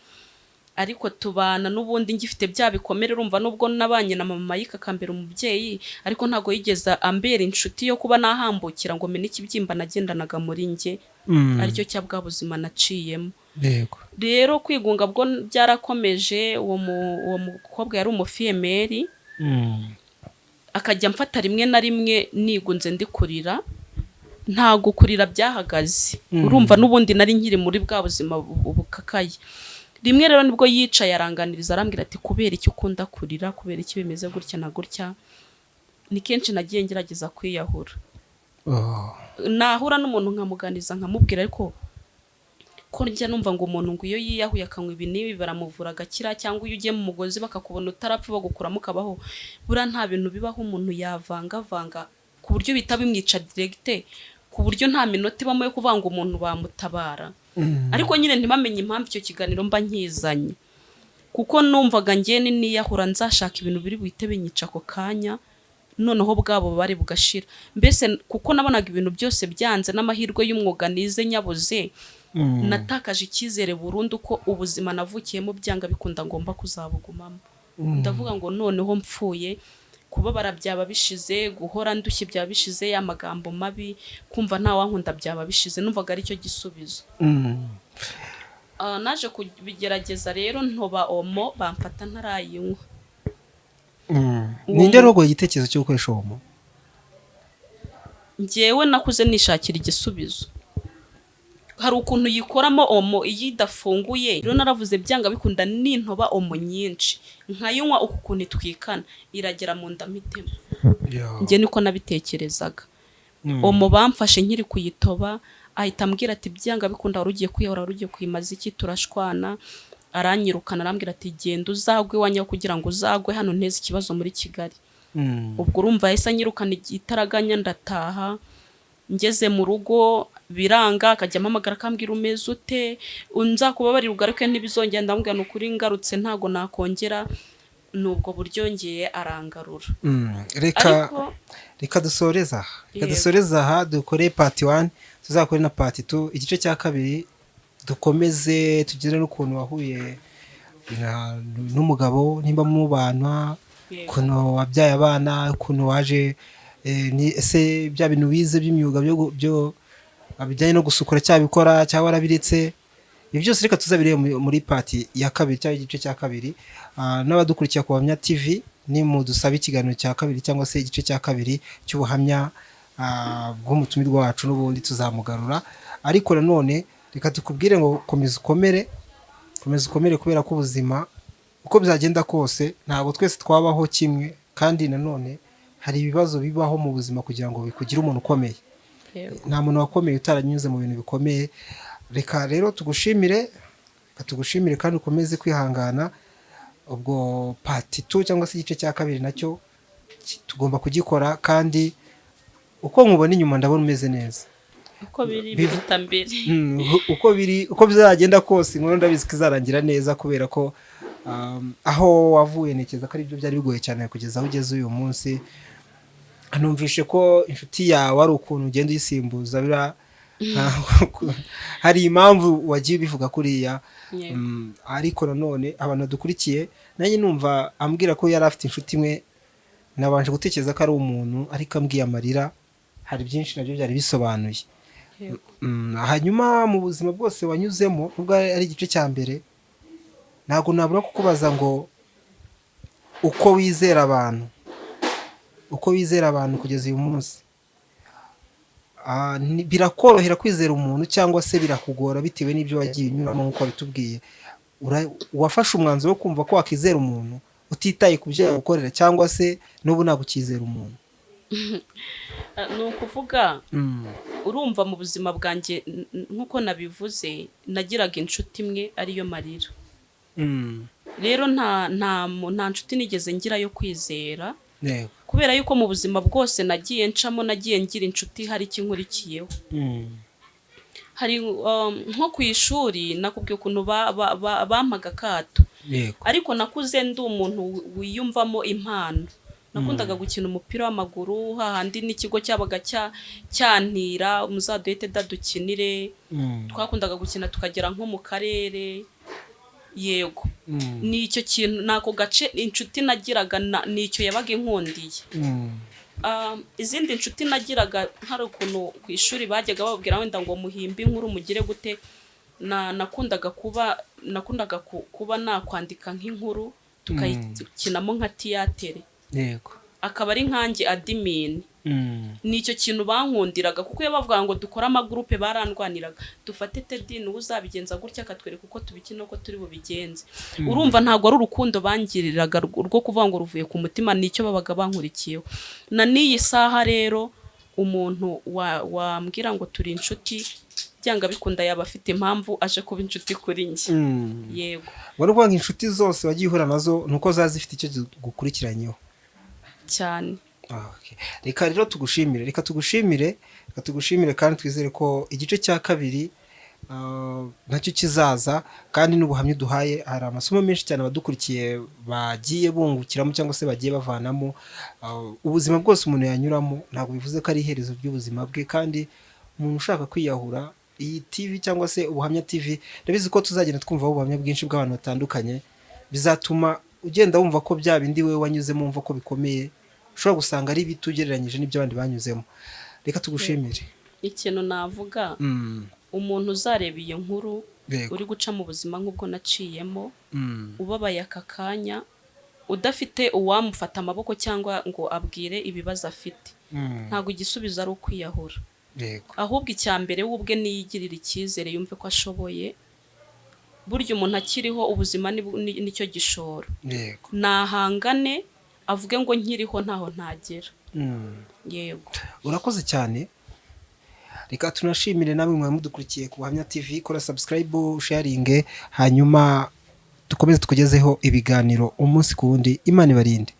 ariko tubana n'ubundi ngifite bya bikomere. Urumva nubwo nabanye na mama Mike akambera umubyeyi, ariko ntabwo yigeze ambera inshuti yo kuba nahambukira ngo mene ikibyimba nagendanaga muri njye, aricyo cya bwa buzima naciyemo. Rero kwigunga bwo byarakomeje. Uwo mukobwa yari umufiyemeri, akajya amfata rimwe na rimwe nigunze ndi kurira, ntago kurira byahagaze. Urumva n'ubundi nari nkiri muri bwa buzima bukakaye. Rimwe rero nibwo yicaye aranganiriza, arambwira ati kubera iki ukunda kurira, kubera iki bimeze gutya na gutya? Ni kenshi nagiye ngerageza kwiyahura. Nahura n'umuntu nkamuganiza nkamubwira, ariko ko njya numva ngo umuntu ngo iyo yiyahuye akanywa ibi n'ibi baramuvura agakira, cyangwa iyo ugiye mu mugozi bakakubona utarapfa bagukuramo ukabaho, buriya nta bintu bibaho umuntu yavangavanga ku buryo bihita bimwica direct, ku buryo nta minota ibamo yo kuvuga ngo umuntu bamutabara? Ariko nyine ntibamenye impamvu icyo kiganiro mba nkizanye, kuko numvaga njye niyahura nzashaka ibintu biri buhite binyica ako kanya, noneho bwabo bari bugashira mbese, kuko nabonaga ibintu byose byanze n'amahirwe y'umwuga nize nyabuze. Natakaje icyizere burundu ko ubuzima navukiyemo byanga bikunda ngomba kuzabugumamo. Ndavuga ngo noneho mpfuye, kubabara byaba bishize, guhora ndushye byaba bishize, ya magambo mabi, kumva nta wankunda byaba bishize. Numvaga aricyo gisubizo. Naje kubigerageza rero, ntoba omo bamfata ntarayinywa. Ninde rogoye igitekerezo cyo gukoresha omo? Njyewe nakuze nishakira igisubizo. Hari ukuntu yikoramo omo iyo idafunguye. Rero naravuze byanga bikunda nintoba omo nyinshi nkayinywa, uku kuntu itwikana iragera mu nda mpitemo. Njye niko nabitekerezaga. Omo bamfashe nkiri kuyitoba, ahita ambwira ati byanga bikunda wari ugiye kwiyahura, wari ugiye kuyimaza iki? Turashwana, aranyirukana, arambwira ati genda uzagwe iwanyu aho kugira ngo uzagwe hano nteze ikibazo muri Kigali. Ubwo urumva yahise anyirukana igitaraganya, ndataha. Ngeze mu rugo biranga, akajya ampamagara akambwira umeze ute, nzakubabarira ugaruke ntibizongera. Ndamubwira ni ukuri ngarutse ntago nakongera. Ni ubwo buryo ngeye arangarura. Reka ariko reka dusoreze aha, reka Yego. dusoreze aha, dukore part 1, tuzakore na part 2, igice cya kabiri, dukomeze tugere n'ukuntu wahuye n'umugabo nimba mubana, ukuntu wabyaye abana, ukuntu waje, ni ese bya bintu wize by'imyuga byo bijyanye no gusukura cyabikora cyangwa warabiretse? Ibi byose reka tuzabirebe muri part ya kabiri cyangwa igice cya kabiri. N'abadukurikira ku Buhamya TV, nimudusaba ikiganiro cya kabiri cyangwa se igice cya kabiri cy'ubuhamya bw'umutumirwa wacu, n'ubundi tuzamugarura. Ariko nanone reka tukubwire ngo komeza ukomere, komeza ukomere, kubera ko ubuzima uko byagenda kose ntabwo twese twabaho kimwe, kandi nanone hari ibibazo bibaho mu buzima kugira ngo bikugire umuntu ukomeye. Nta muntu wakomeye utaranyuze mu bintu bikomeye. Reka rero tugushimire, reka tugushimire kandi ukomeze kwihangana. Ubwo part 2 cyangwa se igice cya kabiri nacyo tugomba kugikora, kandi uko nkubona inyuma ndabona umeze neza. Uko biri biruta mbere. Uko biri, uko bizagenda kose, inkuru ndabizi ko izarangira neza, kubera ko aho wavuye ntekereza ko ari byo byari bigoye cyane kugeza aho ugeze uyu munsi. Numvishe ko inshuti yawe ari ukuntu ugenda uyisimbuza biriya, hari impamvu wagiye ubivuga kuriya. Ariko nanone abantu badukurikiye, nanjye numva ambwira ko yari afite inshuti imwe, nabanje gutekereza ko ari umuntu, ariko ambwiye amarira hari byinshi nabyo byari bisobanuye. Hanyuma mu buzima bwose wanyuzemo, nubwo ari igice cya mbere, ntabwo nabura kukubaza ngo Uko wizera abantu, uko wizera abantu kugeza uyu munsi, birakorohera kwizera umuntu cyangwa se birakugora bitewe n'ibyo wagiye unyuramo nk'uko wabitubwiye? Wafashe umwanzuro wo kumva ko wakizera umuntu utitaye ku byo yagukorera, cyangwa se n'ubu ntabwo ukizera umuntu? Ni ukuvuga, urumva, mu buzima bwanjye, nk'uko nabivuze, nagiraga inshuti imwe ariyo Marira. Rero nta nshuti nigeze ngira yo kwizera, kubera yuko mu buzima bwose nagiye ncamo, nagiye ngira inshuti hari icyo inkurikiyeho. Hari nko ku ishuri, nakubwiye ukuntu bampaga akato. Ariko nakuze ndi umuntu wiyumvamo impano. Nakundaga gukina umupira w'amaguru, hahandi n'ikigo cyabaga cyantira muzaduhite dadukinire. Twakundaga gukina tukagera nko mu karere, yego. Ni icyo kintu, ni ako gace inshuti nagiraga, ni icyo yabaga inkundiye. Izindi nshuti nagiraga, hari ukuntu ku ishuri bajyaga bababwira wenda ngo muhimbe inkuru, mugire gute. Nakundaga kuba nakwandika nk'inkuru, tukayikinamo nka tiyatere, akaba ari nkanjye admin. Ni icyo kintu bankundiraga, kuko iyo bavuga ngo dukore amagurupe barandwaniraga: "Dufate Tedi, niwe uzabigenza gutya, akatwereka uko tubikina, uko turi bubigenze." Urumva, ntabwo ari urukundo bangiriraga rwo kuvuga ngo ruvuye ku mutima, nicyo babaga bankurikiyeho. Na n'iyi saha rero, umuntu wambwira ngo turi inshuti, byanga bikunda yaba afite impamvu aje kuba inshuti kuri njye. Yego. Wari ukuvuga ngo inshuti zose wagiye uhura nazo ni uko ziba zifite icyo zigukurikiranyeho? Cyane. Ah, okay. Reka rero tugushimire, reka tugushimire kandi twizere ko igice cya kabiri nacyo kizaza. Kandi n'ubuhamya uduhaye, hari amasomo menshi cyane abadukurikiye bagiye bungukiramo cyangwa se bagiye bavanamo. Ubuzima bwose umuntu yanyuramo ntabwo bivuze ko ari iherezo ry'ubuzima bwe. Kandi umuntu ushaka kwiyahura, iyi TV cyangwa se Ubuhamya TV, ndabizi ko tuzagenda twumvaho ubuhamya bwinshi bw'abantu batandukanye, bizatuma ugenda wumva ko bya bindi wowe wanyuzemo wumva ko bikomeye, ushobora gusanga ari bito ugereranyije n'ibyo abandi banyuzemo. Reka tugushimire. Ikintu navuga, umuntu uzareba iyi nkuru, uri guca mu buzima nk'ubwo naciyemo, ubabaye aka kanya, udafite uwamufata amaboko cyangwa ngo abwire ibibazo afite, ntabwo igisubizo ari ukwiyahura. Ahubwo icya mbere, we ubwe niyigirira icyizere, yumve ko ashoboye. Burya umuntu akiriho, ubuzima nicyo gishoro. Nahangane, avuge ngo nkiriho ntaho ntagera. Yego. Urakoze cyane. Reka tunashimire namwe mwaba mudukurikiye ku Buhamya TV. Kora subscribe, sharinge, hanyuma dukomeze tukugezeho ibiganiro umunsi ku wundi. Imana ibarinde.